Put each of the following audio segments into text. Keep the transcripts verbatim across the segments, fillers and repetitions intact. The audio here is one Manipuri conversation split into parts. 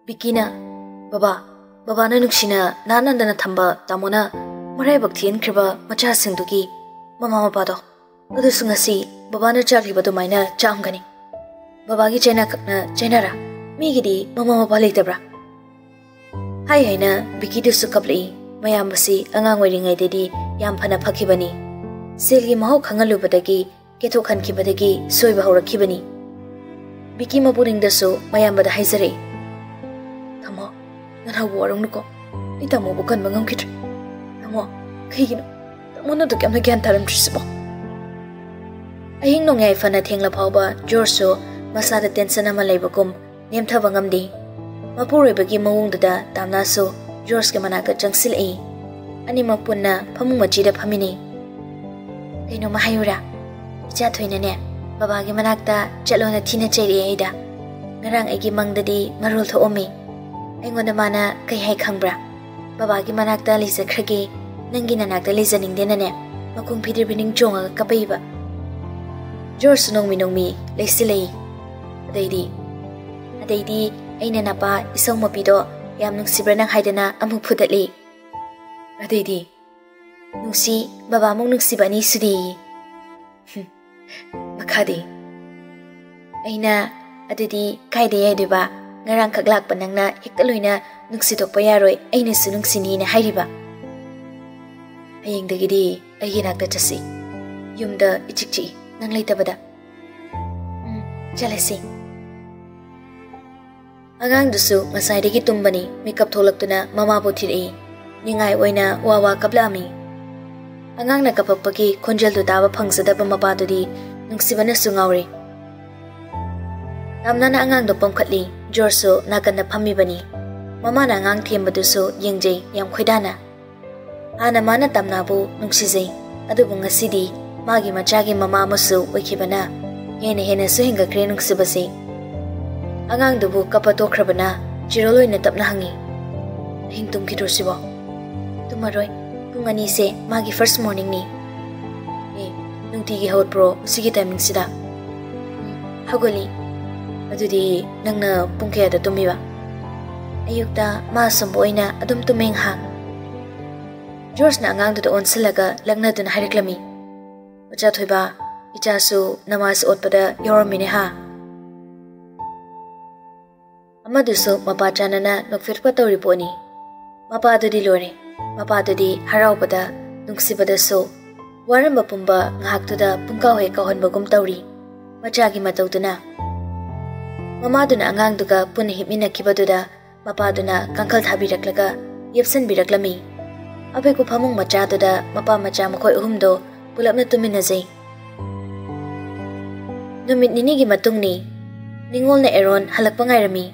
ꯕꯤꯀꯤꯅ, "ꯕꯕꯥ, ꯕꯕꯥꯅ ꯅꯨꯡꯁꯤꯅ ꯅꯥꯟ ꯅꯥꯟꯗꯅ ꯊꯝꯕ ꯇꯥꯃꯣꯅ ꯃꯔꯥꯏꯕꯛ ꯊꯤꯍꯟꯈ꯭ꯔꯤꯕ ꯃꯆꯥꯁꯤꯡꯗꯨꯒꯤ ꯃꯃꯥ ꯃꯄꯥꯗꯣ, ꯑꯗꯨꯁꯨ ꯉꯁꯤ ꯕꯕꯥꯅ ꯆꯥꯈꯤꯕ ꯑꯗꯨꯃꯥꯏꯅ ꯆꯥꯛꯑꯝꯒꯅꯤ꯫ ꯕꯕꯥꯒꯤ ꯆꯥꯏꯅꯥ ꯈꯛꯅ ꯆꯥꯏꯅꯥꯔꯥ? ꯃꯤꯒꯤꯗꯤ ꯃꯃꯥ ꯃꯄꯥ ꯂꯩꯇꯕ꯭ꯔꯥ?" ꯍꯥꯏ ꯍꯥꯏꯅ ꯕꯤꯀꯤꯗꯨꯁꯨ ꯀꯞꯂꯛꯏ꯫ ꯃꯌꯥꯝꯕꯁꯤ ꯑꯉꯥꯡ ꯑꯣꯏꯔꯤꯉꯩꯗꯗꯤ ꯌꯥꯝ ꯐꯅ ꯐꯈꯤꯕꯅꯤ꯫ ꯁꯦꯜꯒꯤ ꯃꯍꯥꯎ ꯈꯪꯍꯜꯂꯨꯕꯗꯒꯤ ꯀꯦꯊꯣꯛꯍꯟꯈꯤꯕꯗꯒꯤ ꯁꯣꯏꯕ ꯍꯧꯔꯛꯈꯤꯕꯅꯤ꯫ ꯕꯤꯀꯤ ꯃꯄꯨꯛꯅꯤꯡꯗꯁꯨ ꯃꯌꯥꯝꯕꯗ ꯍꯥꯏꯖꯔꯛꯏ, "ꯇꯥꯃꯣ, ꯅꯅꯥꯎꯕꯨ ꯋꯥꯔꯧꯅꯨꯀꯣ꯫ ꯑꯩ ꯇꯥꯃꯣꯕꯨ ꯀꯟꯕ ꯉꯝꯈꯤꯗ꯭ꯔꯦ꯫ ꯇꯥꯃꯣ, ꯀꯩꯒꯤꯅꯣ ꯇꯥꯃꯣꯅ ꯑꯗꯨꯛ ꯌꯥꯝꯅ ꯒ꯭ꯌꯥꯟ ꯇꯥꯔꯝꯗ꯭ꯔꯤꯁꯤꯕꯣ?" ꯑꯍꯤꯡ ꯅꯣꯡꯌꯥꯏ ꯐꯅ ꯊꯦꯡꯂ ꯐꯥꯎꯕ ꯖꯣꯔꯖꯁꯨ ꯃꯁꯥꯗ ꯇꯦꯟꯁꯟ ꯑꯃ ꯂꯩꯕꯒꯨꯝ ꯅꯦꯝꯊꯕ ꯉꯝꯗꯦ꯫ ꯃꯄꯨꯔꯣꯏꯕꯒꯤ ꯃꯑꯣꯡꯗꯨꯗ ꯇꯥꯝꯅꯥꯁꯨ ꯖꯣꯔꯖꯀꯤ ꯃꯅꯥꯛꯇ ꯆꯪꯁꯤꯜꯂꯛꯏ꯫ ꯑꯅꯤꯃꯛ ꯄꯨꯟꯅ ꯐꯃꯨꯡ ꯃꯆꯤꯗ ꯐꯝꯃꯤꯅꯤ꯫ "ꯀꯩꯅꯣꯝꯃ ꯍꯥꯏꯌꯨꯔꯥ? ꯏꯆꯥ ꯊꯣꯏꯅꯅꯦ, ꯕꯕꯥꯒꯤ ꯃꯅꯥꯛꯇ ꯆꯠꯂꯣꯅ ꯊꯤꯅ ꯆꯩꯔꯛꯑꯦ ꯑꯩꯗ꯫ ꯉꯔꯥꯡ ꯑꯩꯒꯤ ꯃꯪꯗꯗꯤ ꯃꯔꯣꯜ ꯊꯣꯛꯑꯝꯃꯤ꯫ ꯑꯩꯉꯣꯟꯗ ꯃꯥꯅ ꯀꯩ ꯍꯥꯏ ꯈꯪꯕ꯭ꯔꯥ? ꯕꯕꯥꯒꯤ ꯃꯅꯥꯛꯇ ꯂꯩꯖꯈ꯭ꯔꯒꯦ, ꯅꯪꯒꯤ ꯅꯅꯥꯛꯇ ꯂꯩꯖꯅꯤꯡꯗꯦꯅꯅꯦ, ꯃꯈꯣꯡ ꯐꯤꯗꯤꯔ ꯐꯤꯗꯤꯡ ꯆꯣꯡꯉꯒ ꯀꯞꯄꯛꯏꯕ꯫" ꯖꯣꯔꯖꯁꯨ ꯅꯣꯡꯃꯤ ꯅꯣꯡꯃꯤ ꯂꯩꯁꯤꯜꯂꯛꯏ꯫ ꯑꯗꯩꯗꯤ, ꯑꯗꯩꯗꯤ ꯑꯩꯅ ꯅꯄꯥ ꯏꯁꯧ ꯃꯄꯤꯗꯣ ꯌꯥꯝ ꯅꯨꯡꯁꯤꯕ꯭ꯔꯥ ꯅꯪ ꯍꯥꯏꯗꯅ ꯑꯃꯨꯛ ꯐꯨꯗꯠꯂꯤ꯫ ꯑꯗꯩꯗꯤ, "ꯅꯨꯡꯁꯤ, ꯕꯕꯥꯃꯨꯛ ꯅꯨꯡꯁꯤꯕ ꯑꯅꯤ ꯁꯨꯗꯦꯌꯦ꯫" ꯍꯨꯝ, ꯃꯈꯥꯗꯤ, ꯑꯩꯅ, "ꯑꯗꯨꯗꯤ ꯀꯥꯏꯗ ꯌꯥꯏꯗꯣꯏꯕ? ꯉꯔꯥꯡꯈꯛ ꯂꯥꯛꯄ ꯅꯪꯅ ꯍꯦꯛꯇ ꯂꯣꯏꯅ ꯅꯨꯡꯁꯤꯗꯣꯛꯄ ꯌꯥꯔꯣꯏ, ꯑꯩꯅꯁꯨ ꯅꯨꯡꯁꯤꯅꯤꯅ ꯍꯥꯏꯔꯤꯕ꯫ ꯍꯌꯦꯡꯗꯒꯤꯗꯤ ꯑꯩꯒꯤ ꯅꯥꯛꯇ ꯆꯠꯁꯤ꯫ ꯌꯨꯝꯗ ꯏꯆꯤꯛ ꯆꯤꯛꯏ ꯅꯪ ꯂꯩꯇꯕꯗ꯫ ꯎꯝ, ꯆꯠꯂꯁꯤ꯫" ꯑꯉꯥꯡꯗꯨꯁꯨ ꯉꯁꯥꯏꯗꯒꯤ ꯇꯨꯝꯕꯅꯤ, ꯃꯤꯀꯞ ꯊꯣꯛꯂꯛꯇꯨꯅ ꯃꯃꯥꯕꯨ ꯊꯤꯔꯛꯏ꯫ ꯅꯤꯡꯉꯥꯏ ꯑꯣꯏꯅ ꯋꯥ ꯋꯥ ꯀꯞꯂꯛꯑꯝꯃꯤ꯫ ꯑꯉꯥꯡꯅ ꯀꯞꯄꯛꯄꯒꯤ ꯈꯣꯟꯖꯦꯜꯗꯨ ꯇꯥꯕ ꯐꯪꯖꯗꯕ ꯃꯄꯥꯗꯨꯗꯤ ꯅꯨꯡꯁꯤꯕꯅꯁꯨ ꯉꯥꯎꯔꯤ꯫ ꯇꯥꯝꯅꯥꯅ ꯑꯉꯥꯡꯗꯣ ꯄꯝꯈꯠꯂꯤ꯫ ꯖꯣꯔꯖꯁꯨ ꯅꯥꯀꯟꯗ ꯐꯝꯃꯤꯕꯅꯤ꯫ ꯃꯃꯥꯅ ꯑꯉꯥꯡ ꯊꯦꯝꯕꯗꯨꯁꯨ ꯌꯦꯡꯖꯩ ꯌꯥꯝ ꯈꯣꯏꯗꯥꯅ꯫ ꯍꯥꯟꯅ ꯃꯥꯅ ꯇꯥꯝꯅꯥꯕꯨ ꯅꯨꯡꯁꯤꯖꯩ, ꯑꯗꯨꯕꯨ ꯉꯁꯤꯗꯤ ꯃꯥꯒꯤ ꯃꯆꯥꯒꯤ ꯃꯃꯥ ꯑꯃꯁꯨ ꯑꯣꯏꯈꯤꯕꯅ ꯍꯦꯟꯅ ꯍꯦꯟꯅꯁꯨ ꯍꯦꯟꯒꯠꯈ꯭ꯔꯦ ꯅꯨꯡꯁꯤꯕꯁꯤ꯫ ꯑꯉꯥꯡꯗꯨꯕꯨ ꯀꯞꯄ ꯇꯣꯛꯈ꯭ꯔꯕꯅ ꯆꯤꯔꯣꯜ ꯑꯣꯏꯅ ꯇꯞꯅ ꯍꯪꯉꯤ, "ꯑꯍꯤꯡ ꯇꯨꯝꯈꯤꯗ꯭ꯔꯣ ꯁꯤꯕꯣ?" "ꯇꯨꯝꯃꯔꯣꯏ꯫ ꯄꯨꯡ ꯑꯅꯤꯁꯦ ꯃꯥꯒꯤ first morningꯅꯤ꯫" "ꯑꯦ, ꯅꯨꯡꯇꯤꯒꯤ ꯍꯧꯒꯠꯄ꯭ꯔꯣ ꯁꯤꯒꯤ timingꯁꯤꯗ?" "ꯎꯝ, ꯍꯧꯒꯠꯂꯤ꯫" "ꯑꯗꯨꯗꯤ ꯅꯪꯅ ꯄꯨꯡ ꯀꯌꯥꯗ ꯇꯨꯝꯃꯤꯕ?" ꯑꯌꯨꯛꯇ ꯃꯥ ꯁꯨꯝꯕ ꯑꯣꯏꯅ ꯑꯗꯨꯝ ꯇꯨꯝꯃꯦ ꯉꯥꯏꯍꯥꯛ꯫ ꯖꯣꯔꯖꯅ ꯑꯉꯥꯡꯗꯨꯗ ꯑꯣꯟꯁꯤꯜꯂꯒ ꯂꯛꯅꯗꯨꯅ ꯍꯥꯏꯔꯛꯂꯝꯃꯤ, "ꯃꯆꯥ ꯊꯣꯏꯕ, ꯏꯆꯥꯁꯨ ꯅꯃꯥꯖ ꯑꯣꯠꯄꯗ ꯌꯥꯎꯔꯝꯃꯤꯅꯦ ꯍꯥ?" ꯑꯃꯗꯨꯁꯨ ꯃꯄꯥ ꯆꯥꯟꯅꯅ ꯅꯣꯛꯐꯦꯠꯄ ꯇꯧꯔꯤ ꯄꯣꯠꯅꯤ꯫ ꯃꯄꯥꯗꯨꯗꯤ ꯂꯣꯏꯔꯦ꯫ ꯃꯄꯥꯗꯨꯗꯤ ꯍꯔꯥꯎꯕꯗ, ꯅꯨꯡꯁꯤꯕꯗꯁꯨ ꯋꯥꯔꯝꯕ ꯄꯨꯝꯕ ꯉꯥꯏꯍꯥꯛꯇꯨꯗ ꯄꯨꯡꯀꯥꯎ ꯍꯦꯛ ꯀꯥꯎꯍꯟꯕꯒꯨꯝ ꯇꯧꯔꯤ꯫ ꯃꯆꯥꯒꯤ ꯃꯇꯧꯗꯨꯅ꯫ ꯃꯃꯥꯗꯨꯅ ꯑꯉꯥꯡꯗꯨꯒ ꯄꯨꯟꯅ ꯍꯤꯞꯃꯤꯟꯅꯈꯤꯕꯗꯨꯗ ꯃꯄꯥꯗꯨꯅ ꯀꯥꯡꯈꯜ ꯊꯥꯕꯤꯔꯛꯂꯒ ꯌꯦꯞꯁꯟꯕꯤꯔꯛꯂꯝꯃꯤ꯫ ꯑꯄꯤꯛꯄ ꯐꯃꯨꯡ ꯃꯆꯥꯗꯨꯗ ꯃꯄꯥ ꯃꯆꯥ ꯃꯈꯣꯏ ꯑꯍꯨꯝꯗꯣ ꯄꯨꯂꯞꯅ ꯇꯨꯝꯃꯤꯟꯅꯖꯩ꯫ ꯅꯨꯃꯤꯠ ꯅꯤꯅꯤꯒꯤ ꯃꯇꯨꯡꯅꯤ꯫ ꯅꯤꯉꯣꯜꯅ ꯑꯦꯔꯣꯟ ꯍꯜꯂꯛꯄ ꯉꯥꯏꯔꯝꯃꯤ꯫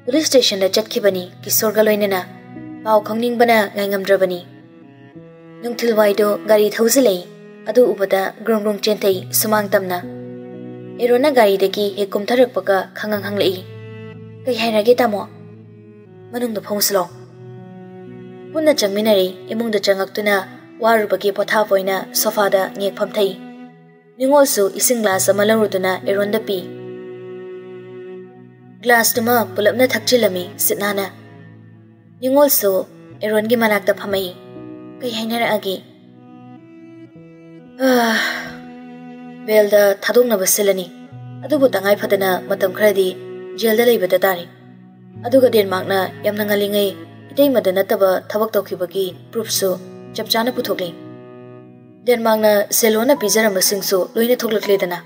ꯄꯨꯂꯤꯁ ꯁ꯭ꯇꯦꯁꯟꯗ ꯆꯠꯈꯤꯕꯅꯤ ꯀꯤꯁꯣꯔꯒ ꯂꯣꯏꯅꯅ꯫ ꯄꯥꯎ ꯈꯪꯅꯤꯡꯕꯅ ꯉꯥꯏꯉꯝꯗ꯭ꯔꯕꯅꯤ꯫ ꯅꯨꯡꯊꯤꯜꯋꯥꯏꯗꯣ ꯒꯥꯔꯤ ꯊꯧꯖꯤꯜꯂꯛꯏ꯫ ꯑꯗꯨ ꯎꯕꯗ ꯒ꯭ꯔꯣꯡ ꯒ꯭ꯔꯣꯡ ꯆꯦꯟꯊꯩ ꯁꯨꯃꯥꯡ ꯇꯝꯅ꯫ ꯑꯦꯔꯣꯟꯅ ꯒꯥꯔꯤꯗꯒꯤ ꯍꯦꯛ ꯀꯨꯝꯊꯔꯛꯄꯒ ꯈꯪꯉꯪ ꯍꯪꯂꯛꯏ, "ꯀꯩ ꯍꯥꯏꯔꯒꯦ ꯇꯥꯃꯣ?" "ꯃꯅꯨꯡꯗ ꯐꯝꯁꯤꯜꯂꯣ꯫" ꯄꯨꯟꯅ ꯆꯪꯃꯤꯟꯅꯔꯦ꯫ ꯏꯃꯨꯡꯗ ꯆꯪꯉꯛꯇꯨꯅ ꯋꯥꯔꯨꯕꯒꯤ ꯄꯣꯊꯥꯕ ꯑꯣꯏꯅ ꯁꯣꯐꯥꯗ ꯉꯦꯛ ꯐꯝꯊꯩ꯫ ꯅꯤꯉꯣꯜꯁꯨ ꯏꯁꯤꯡ ꯒ꯭ꯂꯥꯁ ꯑꯃ ꯂꯧꯔꯨꯗꯨꯅ ꯑꯦꯔꯣꯟꯗ ꯄꯤ꯫ ꯒ꯭ꯂꯥꯁꯇꯨꯃ ꯄꯨꯂꯞꯅ ꯊꯛꯆꯤꯜꯂꯝꯃꯤ ꯁꯤꯠ ꯅꯥꯟꯅ꯫ ꯅꯤꯉꯣꯜꯁꯨ ꯑꯦꯔꯣꯟꯒꯤ ꯃꯅꯥꯛꯇ ꯐꯝꯃꯛꯏ꯫ "ꯀꯩ ꯍꯥꯏꯅꯔꯛꯑꯒꯦ?" "ꯑꯥ, ꯕꯦꯜꯗ ꯊꯥꯗꯣꯛꯅꯕ ꯁꯤꯜꯂꯅꯤ꯫ ꯑꯗꯨꯕꯨ ꯇꯉꯥꯏ ꯐꯗꯅ ꯃꯇꯝ ꯈꯔꯗꯤ ꯖꯦꯜꯗ ꯂꯩꯕꯗ ꯇꯥꯔꯦ꯫ ꯑꯗꯨꯒ ꯗꯦꯟꯃꯥꯔꯛꯅ ꯌꯥꯝꯅ ꯉꯜꯂꯤꯉꯩ ꯏꯇꯩꯃꯗ ꯅꯠꯇꯕ ꯊꯕꯛ ꯇꯧꯈꯤꯕꯒꯤ ꯄ꯭ꯔꯨꯐꯁꯨ ꯆꯞ ꯆꯥꯅ ꯄꯨꯊꯣꯛꯂꯤ꯫ ꯗꯦꯟꯃꯥꯔꯛꯅ ꯁꯦꯂꯣꯅ ꯄꯤꯖꯔꯝꯕꯁꯤꯡꯁꯨ ꯂꯣꯏꯅ ꯊꯣꯛꯂꯛꯂꯦꯗꯅ꯫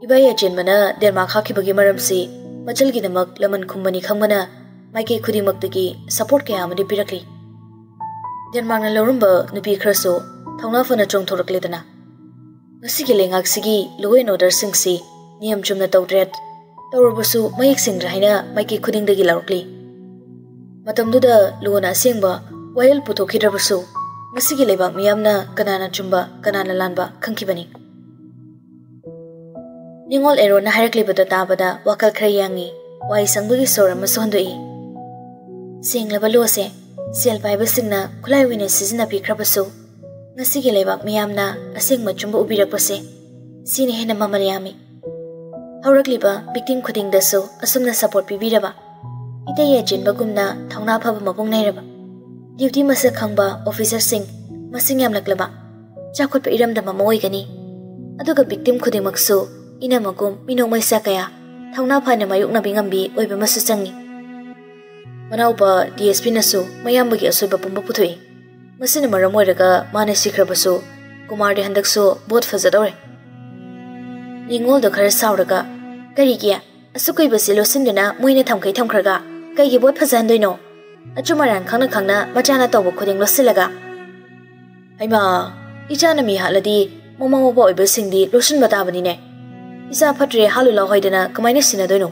ꯏꯕꯥꯏ ꯑꯆꯦꯟꯕꯅ ꯗꯦꯟꯃꯥꯔꯛ ꯍꯥꯠꯈꯤꯕꯒꯤ ꯃꯔꯝꯁꯤ ꯃꯆꯜꯒꯤꯗꯃꯛ ꯂꯃꯟ ꯈꯨꯝꯕꯅꯤ ꯈꯪꯕꯅ ꯃꯥꯏꯀꯩ ꯈꯨꯗꯤꯡꯃꯛꯇꯒꯤ ꯁꯄꯣꯔꯠ ꯀꯌꯥ ꯑꯃꯗꯤ ꯄꯤꯔꯛꯂꯤ꯫ ꯗꯦꯟꯃꯥꯔꯛꯅ ꯂꯧꯔꯝꯕ ꯅꯨꯄꯤ ꯈꯔꯁꯨ ꯊꯧꯅꯥ ꯐꯅ ꯆꯣꯡꯊꯣꯔꯛꯂꯦꯗꯅ꯫ ꯉꯁꯤꯒꯤ ꯂꯩꯉꯥꯛꯁꯤꯒꯤ ꯂꯣ ꯑꯦꯟ ꯑꯣꯔꯗꯔꯁꯤꯡꯁꯤ ꯅꯤꯌꯝ ꯆꯨꯝꯅ ꯇꯧꯗ꯭ꯔꯦ, ꯇꯧꯔꯕꯁꯨ ꯃꯌꯦꯛ ꯁꯦꯡꯗ꯭ꯔꯦ ꯍꯥꯏꯅ ꯃꯥꯏꯀꯩ ꯈꯨꯗꯤꯡꯗꯒꯤ ꯂꯥꯎꯔꯛꯂꯤ꯫ ꯃꯇꯝꯗꯨꯗ ꯂꯣꯅ ꯑꯁꯦꯡꯕ ꯋꯥꯌꯦꯜ ꯄꯨꯊꯣꯛꯈꯤꯗ꯭ꯔꯕꯁꯨ ꯉꯁꯤꯒꯤ ꯂꯩꯕꯥꯛ ꯃꯤꯌꯥꯝꯅ ꯀꯅꯥꯅ ꯆꯨꯝꯕ ꯀꯅꯥꯅ ꯂꯥꯟꯕ ꯈꯪꯈꯤꯕꯅꯤ꯫ ꯅꯤꯉꯣꯜ ꯑꯦꯔꯣꯟꯅ ꯍꯥꯏꯔꯛꯂꯤꯕꯗꯨ ꯇꯥꯕꯗ ꯋꯥꯈꯜ ꯈꯔ ꯌꯥꯡꯉꯤ꯫ ꯋꯥꯏ ꯁꯪꯕꯒꯤ ꯁꯣꯔ ꯑꯃꯁꯨ ꯍꯣꯟꯗꯣꯛꯏ꯫ ꯁꯦꯡꯂꯕ ꯂꯣꯁꯦ ꯁꯦꯜ ꯄꯥꯏꯕꯁꯤꯡꯅ ꯈꯨꯠꯂꯥꯏ ꯑꯣꯏꯅ ꯁꯤꯖꯤꯟꯅꯕꯤꯈ꯭ꯔꯕꯁꯨ ꯉꯁꯤꯒꯤ ꯂꯩꯕꯥꯛ ꯃꯤꯌꯥꯝꯅ ꯑꯁꯦꯡꯕ ꯑꯆꯨꯝꯕ ꯎꯕꯤꯔꯛꯄꯁꯦ ꯁꯤꯅ ꯍꯦꯟꯅ ꯃꯃꯜ ꯌꯥꯝꯃꯤ꯫ ꯍꯧꯔꯛꯂꯤꯕ ꯚꯤꯛꯇꯤꯝ ꯈꯨꯗꯤꯡꯗꯁꯨ ꯑꯁꯨꯝꯅ ꯁꯄꯣꯔꯠ ꯄꯤꯕꯤꯔꯕ ꯏꯇꯩ ꯌꯥꯏꯆꯦꯟꯕꯒꯨꯝꯅ ꯊꯧꯅꯥ ꯐꯕ ꯃꯄꯨꯡ ꯂꯩꯔꯕ, ꯗ꯭ꯌꯨꯇꯤ ꯃꯁꯛ ꯈꯪꯕ ꯑꯣꯐꯤꯁꯔꯁꯤꯡ ꯃꯁꯤꯡ ꯌꯥꯝꯂꯛꯂꯕ, ꯆꯥꯎꯈꯠꯄ ꯏꯔꯝꯗꯝ ꯑꯃ ꯑꯣꯏꯒꯅꯤ꯫ ꯑꯗꯨꯒ ꯚꯤꯛꯇꯤꯝ ꯈꯨꯗꯤꯡꯃꯛꯁꯨ ꯏꯅꯝꯃꯒꯨꯝ ꯃꯤꯅꯣꯛ ꯃꯩꯁꯥ ꯀꯌꯥ ꯊꯧꯅꯥ ꯐꯅ ꯃꯥꯌꯣꯛꯅꯕꯤ ꯉꯝꯕꯤ ꯑꯣꯏꯕ ꯑꯃꯁꯨ ꯆꯪꯏ꯫ ꯃꯅꯥꯎꯄꯥ ꯗꯤ ꯑꯦꯁ ꯄꯤꯅꯁꯨ ꯃꯌꯥꯝꯕꯒꯤ ꯑꯁꯣꯏꯕ ꯄꯨꯝꯕ ꯄꯨꯊꯣꯛꯏ꯫ ꯃꯁꯤꯅ ꯃꯔꯝ ꯑꯣꯏꯔꯒ ꯃꯥꯅ ꯁꯤꯈ꯭ꯔꯕꯁꯨ ꯀꯨꯃꯥꯔꯗꯤ ꯍꯟꯗꯛꯁꯨ ꯚꯣꯠ ꯐꯖꯗꯧꯔꯦ꯫ ꯅꯤꯉꯣꯜꯗꯣ ꯈꯔ ꯁꯥꯎꯔꯒ, "ꯀꯔꯤꯒꯤ? ꯑꯁꯨꯛ ꯀꯨꯏꯕꯁꯤ ꯂꯣꯠꯁꯤꯟꯗꯨꯅ ꯃꯣꯏꯅ ꯊꯝꯈꯩ ꯊꯝꯈ꯭ꯔꯒ ꯀꯩꯒꯤ ꯚꯣꯠ ꯐꯖꯍꯟꯗꯣꯏꯅꯣ? ꯑꯆꯨꯝ ꯑꯔꯥꯟ ꯈꯪꯅ ꯈꯪꯅ ꯃꯆꯥꯅ ꯇꯧꯕ ꯈꯨꯗꯤꯡ ꯂꯣꯠꯁꯤꯜꯂꯒ?" "ꯍꯩꯃꯥ, ꯏꯆꯥꯅ ꯃꯤ ꯍꯥꯠꯂꯗꯤ ꯃꯃꯥ ꯃꯄꯥ ꯑꯣꯏꯕꯁꯤꯡꯗꯤ ꯂꯣꯠꯁꯤꯟꯕ ꯇꯥꯕꯅꯤꯅꯦ꯫ ꯏꯆꯥ ꯐꯠꯇ꯭ꯔꯦ ꯍꯥꯠꯂꯨ ꯂꯥꯎ ꯍꯥꯏꯗꯅ ꯀꯃꯥꯏꯅ ꯁꯤꯟꯅꯗꯣꯏꯅꯣ?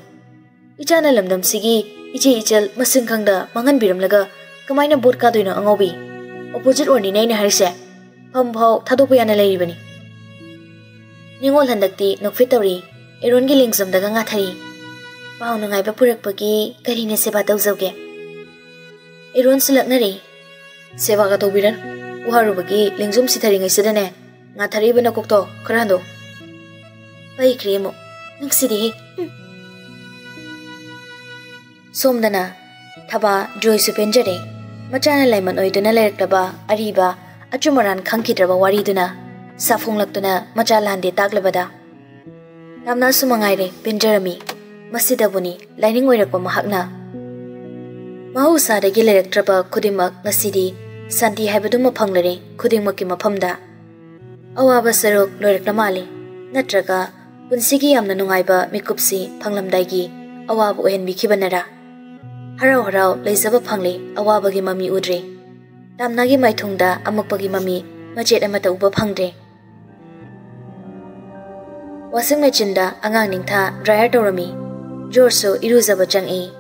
ꯏꯆꯥꯅ ꯂꯝꯗꯝꯁꯤꯒꯤ ꯏꯆꯦ ꯏꯆꯜ ꯃꯁꯤꯡ ꯈꯪꯗ ꯃꯥꯡꯍꯟꯕꯤꯔꯝꯂꯒ ꯀꯃꯥꯏꯅ ꯚꯣꯠ ꯀꯥꯗꯣꯏꯅꯣ ꯑꯉꯥꯎꯕꯤ? ꯑꯣꯄꯣꯖꯤꯠ ꯑꯣꯏꯔꯅꯤꯅꯦ ꯑꯩꯅ ꯍꯥꯏꯔꯤꯁꯦ꯫ ꯐꯝ ꯐꯥꯎ ꯊꯥꯗꯣꯛꯄ ꯌꯥꯅ ꯂꯩꯔꯤꯕꯅꯤ꯫" ꯅꯤꯉꯣꯜ ꯍꯟꯗꯛꯇꯤ ꯅꯣꯛꯐꯦꯠ ꯇꯧꯔꯤ꯫ ꯑꯦꯔꯣꯟꯒꯤ ꯂꯦꯡꯖꯨꯝꯗꯒ ꯉꯥꯊꯔꯤ꯫ "ꯄꯥꯎ ꯅꯨꯡꯉꯥꯏꯕ ꯄꯨꯔꯛꯄꯒꯤ ꯀꯔꯤꯅ ꯁꯦꯕꯥ ꯇꯧꯖꯧꯒꯦ?" ꯑꯦꯔꯣꯟꯁꯨ ꯂꯛꯅꯔꯤ꯫ "ꯁꯦꯕꯥꯒ ꯇꯧꯕꯤꯔꯅꯨ꯫ ꯋꯥꯔꯨꯕꯒꯤ ꯂꯦꯡꯖꯨꯝ ꯁꯤꯊꯔꯤꯉꯩꯁꯤꯗꯅꯦ, ꯉꯥꯊꯔꯛꯏꯕ ꯅꯀꯣꯛꯇꯣ ꯈꯔ ꯍꯟꯗꯣꯛ꯫" ꯄꯩꯈ꯭ꯔꯦ ꯑꯃꯨꯛ꯫ ꯅꯨꯡꯁꯤꯗꯦꯍꯦ꯫ ꯍꯨꯝ꯫ ꯁꯣꯝꯗꯅ ꯊꯕꯥ ꯖꯣꯏꯁꯨ ꯄꯦꯟꯖꯔꯦ꯫ ꯃꯆꯥꯅ ꯂꯥꯏꯃꯟ ꯑꯣꯏꯗꯨꯅ ꯂꯩꯔꯛꯂꯕ ꯑꯔꯤꯕ, ꯑꯆꯨꯝ ꯑꯔꯥꯟ ꯈꯪꯈꯤꯗ꯭ꯔꯕ ꯋꯥꯔꯤꯗꯨꯅ ꯁꯥꯐꯣꯡꯂꯛꯇꯨꯅ ꯃꯆꯥ ꯂꯥꯟꯗꯦ ꯇꯥꯛꯂꯕꯗ ꯇꯥꯝꯅꯥꯁꯨ ꯃꯉꯥꯏꯔꯦ ꯄꯦꯟꯖꯔꯝꯃꯤ꯫ ꯃꯁꯤꯗꯕꯨꯅꯤ ꯂꯥꯏꯅꯤꯡ ꯑꯣꯏꯔꯛꯄ ꯃꯍꯥꯛꯅ꯫ ꯃꯍꯧꯁꯥꯗꯒꯤ ꯂꯩꯔꯛꯇ꯭ꯔꯕ ꯈꯨꯗꯤꯡꯃꯛ ꯉꯁꯤꯗꯤ ꯁꯥꯟꯇꯤ ꯍꯥꯏꯕꯗꯨꯃ ꯐꯪꯂꯔꯦ ꯈꯨꯗꯤꯡꯃꯛꯀꯤ ꯃꯐꯝꯗ꯫ ꯑꯋꯥꯕ ꯁꯔꯨꯛ ꯂꯣꯏꯔꯛꯂ ꯃꯥꯜꯂꯤ, ꯅꯠꯇ꯭ꯔꯒ ꯄꯨꯟꯁꯤꯒꯤ ꯌꯥꯝꯅ ꯅꯨꯡꯉꯥꯏꯕ ꯃꯤꯀꯨꯞꯁꯤ ꯐꯪꯂꯝꯗꯥꯏꯒꯤ ꯑꯋꯥꯕ ꯑꯣꯏꯍꯟꯕꯤꯈꯤꯕꯅꯔꯥ? ꯍꯔꯥꯎ ꯍꯔꯥꯎ ꯂꯩꯖꯕ ꯐꯪꯂꯦ, ꯑꯋꯥꯕꯒꯤ ꯃꯃꯤ ꯎꯗ꯭ꯔꯦ꯫ ꯇꯥꯝꯅꯥꯒꯤ ꯃꯥꯏꯊꯣꯡꯗ ꯑꯃꯛꯄꯒꯤ ꯃꯃꯤ ꯃꯆꯦꯠ ꯑꯃꯠꯇ ꯎꯕ ꯐꯪꯗ꯭ꯔꯦ꯫ ꯋꯥꯁꯤꯡ ꯃꯦꯆꯤꯟꯗ ꯑꯉꯥꯡ ꯅꯤꯡꯊꯥ ꯗ꯭ꯔꯥꯏꯌꯔ ꯇꯧꯔꯝꯃꯤ꯫ ꯖꯣꯔꯖꯁꯨ ꯏꯔꯨꯖꯕ ꯆꯪꯉꯛꯏ꯫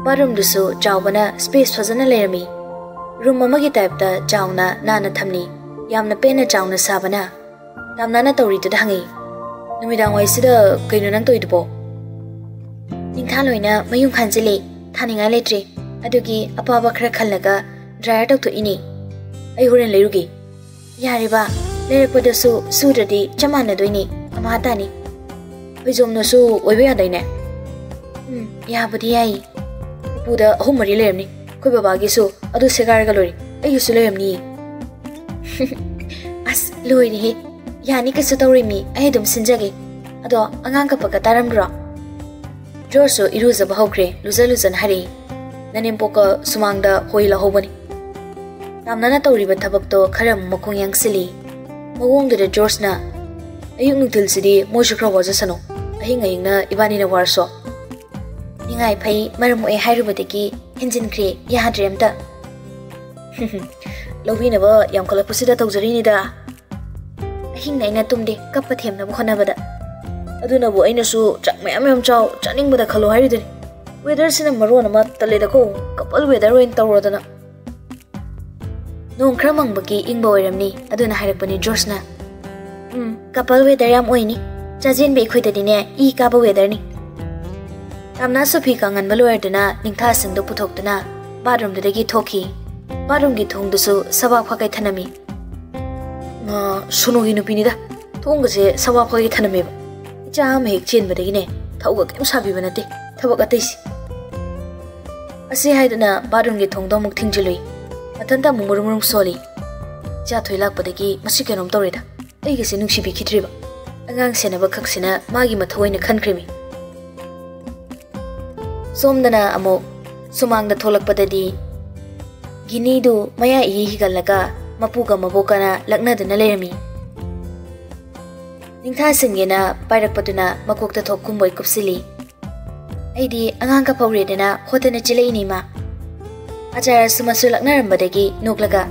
ꯕꯥꯠꯔꯨꯝꯗꯨꯁꯨ ꯆꯥꯎꯕꯅ ꯁ꯭ꯄꯦꯁ ꯐꯖꯅ ꯂꯩꯔꯝꯃꯤ꯫ ꯔꯨꯝ ꯑꯃꯒꯤ ꯇꯥꯏꯞꯇ ꯆꯥꯎꯅ ꯅꯥꯟꯅ ꯊꯝꯂꯤ꯫ ꯌꯥꯝꯅ ꯄꯦꯟꯅ ꯆꯥꯎꯅ ꯁꯥꯕꯅ ꯇꯥꯝꯅꯥꯅ ꯇꯧꯔꯤꯗꯨꯗ ꯍꯪꯉꯤ꯫ "ꯅꯨꯃꯤꯗꯥꯡ ꯋꯥꯏꯁꯤꯗ ꯀꯩꯅꯣ ꯅꯪ ꯇꯧꯔꯤꯗꯨꯕꯣ?" "ꯅꯤꯡꯊꯥ ꯂꯣꯏꯅ ꯃꯌꯨꯡ ꯈꯥꯟꯖꯤꯜꯂꯦ, ꯊꯥꯅꯤꯡꯉꯥꯏ ꯂꯩꯇ꯭ꯔꯦ꯫ ꯑꯗꯨꯒꯤ ꯑꯄꯥꯕ ꯈꯔ ꯈꯜꯂꯒ ꯗ꯭ꯔꯥꯏꯌꯔ ꯇꯧꯊꯣꯛꯏꯅꯦ꯫ ꯑꯩ ꯍꯣꯔꯦꯟ ꯂꯩꯔꯨꯒꯦ꯫" "ꯌꯥꯔꯦꯕ, ꯂꯩꯔꯛꯄꯗꯁꯨ ꯁꯨꯗ꯭ꯔꯗꯤ ꯆꯞ ꯃꯥꯟꯅꯗꯣꯏꯅꯦ, ꯑꯃꯥ ꯇꯥꯅꯤ꯫" "ꯐꯩꯖꯣꯝꯅꯁꯨ ꯑꯣꯏꯕ ꯌꯥꯗꯥꯏꯅꯦ?" "ꯎꯝ, ꯌꯥꯕꯨꯗꯤ ꯌꯥꯏ꯫ ꯄꯨꯗ ꯑꯍꯨꯝ ꯃꯔꯤ ꯂꯩꯔꯝꯅꯤ꯫ ꯑꯩꯈꯣꯏ ꯕꯕꯥꯒꯤꯁꯨ ꯑꯗꯨ ꯁꯦꯒꯥꯏꯔꯒ ꯂꯣꯏꯔꯦ꯫ ꯑꯩꯒꯤꯁꯨ ꯂꯩꯔꯝꯅꯤꯌꯦ꯫ ꯑꯁ, ꯂꯣꯏꯔꯦꯍꯦ꯫ ꯌꯥꯅꯤ, ꯀꯩꯁꯨ ꯇꯧꯔꯣꯏ ꯃꯤ, ꯑꯩ ꯑꯗꯨꯝ ꯁꯤꯟꯖꯒꯦ꯫ ꯑꯗꯣ ꯑꯉꯥꯡ ꯀꯞꯄꯒ ꯇꯥꯔꯝꯕ꯭ꯔꯣ? ꯖꯣꯔꯖꯁꯨ ꯏꯔꯨꯖꯕ ꯍꯧꯈ꯭ꯔꯦ꯫ ꯂꯨꯖ ꯂꯨꯖꯅ ꯍꯥꯏꯔꯛꯏ, "ꯅꯅꯦꯝꯄꯣꯛꯀ ꯁꯨꯃꯥꯡꯗ ꯍꯣꯏ ꯂꯧꯍꯧꯕꯅꯤ꯫ ꯇꯥꯝꯅꯅ ꯇꯧꯔꯤꯕ ꯊꯕꯛꯇꯣ ꯈꯔ ꯑꯃꯨꯛ ꯃꯈꯣꯡ ꯌꯥꯡꯁꯤꯜꯂꯤ꯫" ꯃꯑꯣꯡꯗꯨꯗ ꯖꯣꯔꯖꯅ, "ꯑꯌꯨꯛ ꯅꯨꯡꯊꯤꯜꯁꯤꯗꯤ ꯃꯣꯏꯁꯨ ꯈꯔ ꯋꯥꯖꯁꯅꯨ, ꯑꯍꯤꯡ ꯑꯍꯤꯡꯅ ꯏꯕꯥꯅꯤꯅ ꯋꯥꯔꯁꯨ꯫" "ꯅꯤꯡꯉꯥꯏ ꯐꯩ, ꯃꯔꯝ ꯃꯣꯛꯑꯦ ꯍꯥꯏꯔꯨꯕꯗꯒꯤ ꯍꯦꯟꯖꯤꯟꯈ꯭ꯔꯦ, ꯌꯥꯗ꯭ꯔꯦ ꯑꯝꯇ꯫" "ꯂꯧꯕꯤꯅꯕ ꯌꯥꯝꯈꯠꯂꯛꯄꯁꯤꯗ ꯇꯧꯖꯔꯤꯅꯤꯗ꯫ ꯑꯍꯤꯡꯅ ꯑꯩꯅ ꯇꯨꯝꯗꯦ, ꯀꯞꯄ ꯊꯦꯝꯅꯕ ꯍꯣꯠꯅꯕꯗ꯫ ꯑꯗꯨꯅꯕꯨ ꯑꯩꯅꯁꯨ ꯆꯥꯛ ꯃꯌꯥꯝ ꯃꯌꯥꯝ ꯆꯥꯎ, ꯆꯥꯅꯤꯡꯕꯗ ꯈꯜꯂꯣ ꯍꯥꯏꯔꯤꯗꯨꯅꯤ꯫ ꯋꯦꯗꯔꯁꯤꯅ ꯃꯔꯣꯟ ꯑꯃ ꯇꯜꯂꯦꯗꯀꯣ, ꯀꯄꯜ ꯋꯦꯗꯔ ꯑꯣꯏꯅ ꯇꯧꯔꯣꯗꯅ꯫" ꯅꯣꯡ ꯈꯔ ꯃꯪꯕꯒꯤ ꯏꯪꯕ ꯑꯣꯏꯔꯝꯅꯤ, ꯑꯗꯨꯅ ꯍꯥꯏꯔꯛꯄꯅꯤ ꯖꯣꯔꯖꯅ꯫ "ꯎꯝ, ꯀꯄꯜ ꯋꯦꯗꯔ ꯌꯥꯝ ꯑꯣꯏꯅꯤ꯫ ꯆꯥꯖꯦꯟꯕꯤ ꯑꯩꯈꯣꯏꯗꯗꯤꯅꯦ, ꯏ ꯀꯥꯕ ꯋꯦꯗꯔꯅꯤ꯫" ꯇꯥꯝꯅꯥꯁꯨ ꯐꯤ ꯀꯥꯡꯍꯟꯕ ꯂꯣꯏꯔꯗꯨꯅ ꯅꯤꯡꯊꯥꯁꯤꯡꯗꯨ ꯄꯨꯊꯣꯛꯇꯨꯅ ꯕꯥꯠꯔꯨꯝꯗꯨꯗꯒꯤ ꯊꯣꯛꯈꯤ꯫ ꯕꯥꯠꯔꯨꯝꯒꯤ ꯊꯣꯡꯗꯨꯁꯨ ꯁꯕꯥꯛ ꯐꯥꯛꯀꯩ ꯊꯅꯝꯃꯤ꯫ "ꯃꯥ ꯁꯣꯅꯣꯒꯤ ꯅꯨꯄꯤꯅꯤꯗ, ꯊꯣꯡꯒꯁꯦ ꯁꯕꯥꯛ ꯐꯥꯛꯀꯩ ꯊꯅꯝꯃꯦꯕ꯫ ꯏꯆꯥ ꯑꯃ ꯍꯦꯛ ꯆꯦꯟꯕꯗꯒꯤꯅꯦ, ꯊꯧꯒ ꯀꯩꯝ ꯁꯥꯕꯤꯕ ꯅꯠꯇꯦ, ꯊꯕꯛ ꯑꯇꯩꯁꯦ꯫" ꯑꯁꯤ ꯍꯥꯏꯗꯨꯅ ꯕꯥꯠꯔꯨꯝꯒꯤ ꯊꯣꯡꯗꯣ ꯑꯃꯨꯛ ꯊꯤꯡꯖꯤꯜꯂꯨꯏ꯫ ꯃꯊꯟꯇ ꯑꯃꯨꯛ ꯃꯨꯔꯨꯝ ꯃꯨꯔꯨꯝ ꯁꯣꯜꯂꯤ꯫ ꯏꯆꯥ ꯊꯣꯏ ꯂꯥꯛꯄꯗꯒꯤ ꯃꯁꯤ ꯀꯩꯅꯣꯝ ꯇꯧꯔꯦꯗ꯫ ꯑꯩꯒꯁꯦ ꯅꯨꯡꯁꯤꯕꯤꯈꯤꯗ꯭ꯔꯤꯕ꯫ ꯑꯉꯥꯡ ꯁꯦꯟꯅꯕ ꯈꯛꯁꯤꯅ ꯃꯥꯒꯤ ꯃꯊꯧ ꯑꯣꯏꯅ ꯈꯟꯈ꯭ꯔꯤꯃꯤ꯫ ꯁꯣꯝꯗꯅ ꯑꯃꯨꯛ ꯁꯨꯃꯥꯡꯗ ꯊꯣꯛꯂꯛꯄꯗꯗꯤ ꯒꯤꯅꯤꯗꯨ ꯃꯌꯥ ꯏꯍꯤ ꯍꯤꯒꯠꯂꯒ ꯃꯄꯨꯒ ꯃꯕꯣꯛꯀꯅ ꯂꯛꯅꯗꯨꯅ ꯂꯩꯔꯝꯃꯤ꯫ ꯅꯤꯡꯊꯥ ꯁꯤꯡꯒꯦꯅ ꯄꯥꯏꯔꯛꯄꯗꯨꯅ ꯃꯀꯣꯛꯇ ꯊꯣꯛ ꯀꯨꯝꯕꯣꯏ ꯀꯨꯞꯁꯤꯜꯂꯤ꯫ "ꯑꯩꯗꯤ ꯑꯉꯥꯡ ꯀꯞꯍꯧꯔꯦꯗꯅ ꯍꯣꯠꯇꯅ ꯆꯦꯜꯂꯛꯏꯅꯤ, ꯏꯃꯥ꯫" ꯑꯆꯥꯔꯁꯨ ꯃꯁꯨ ꯂꯛꯅꯔꯝꯕꯗꯒꯤ ꯅꯣꯛꯂꯒ,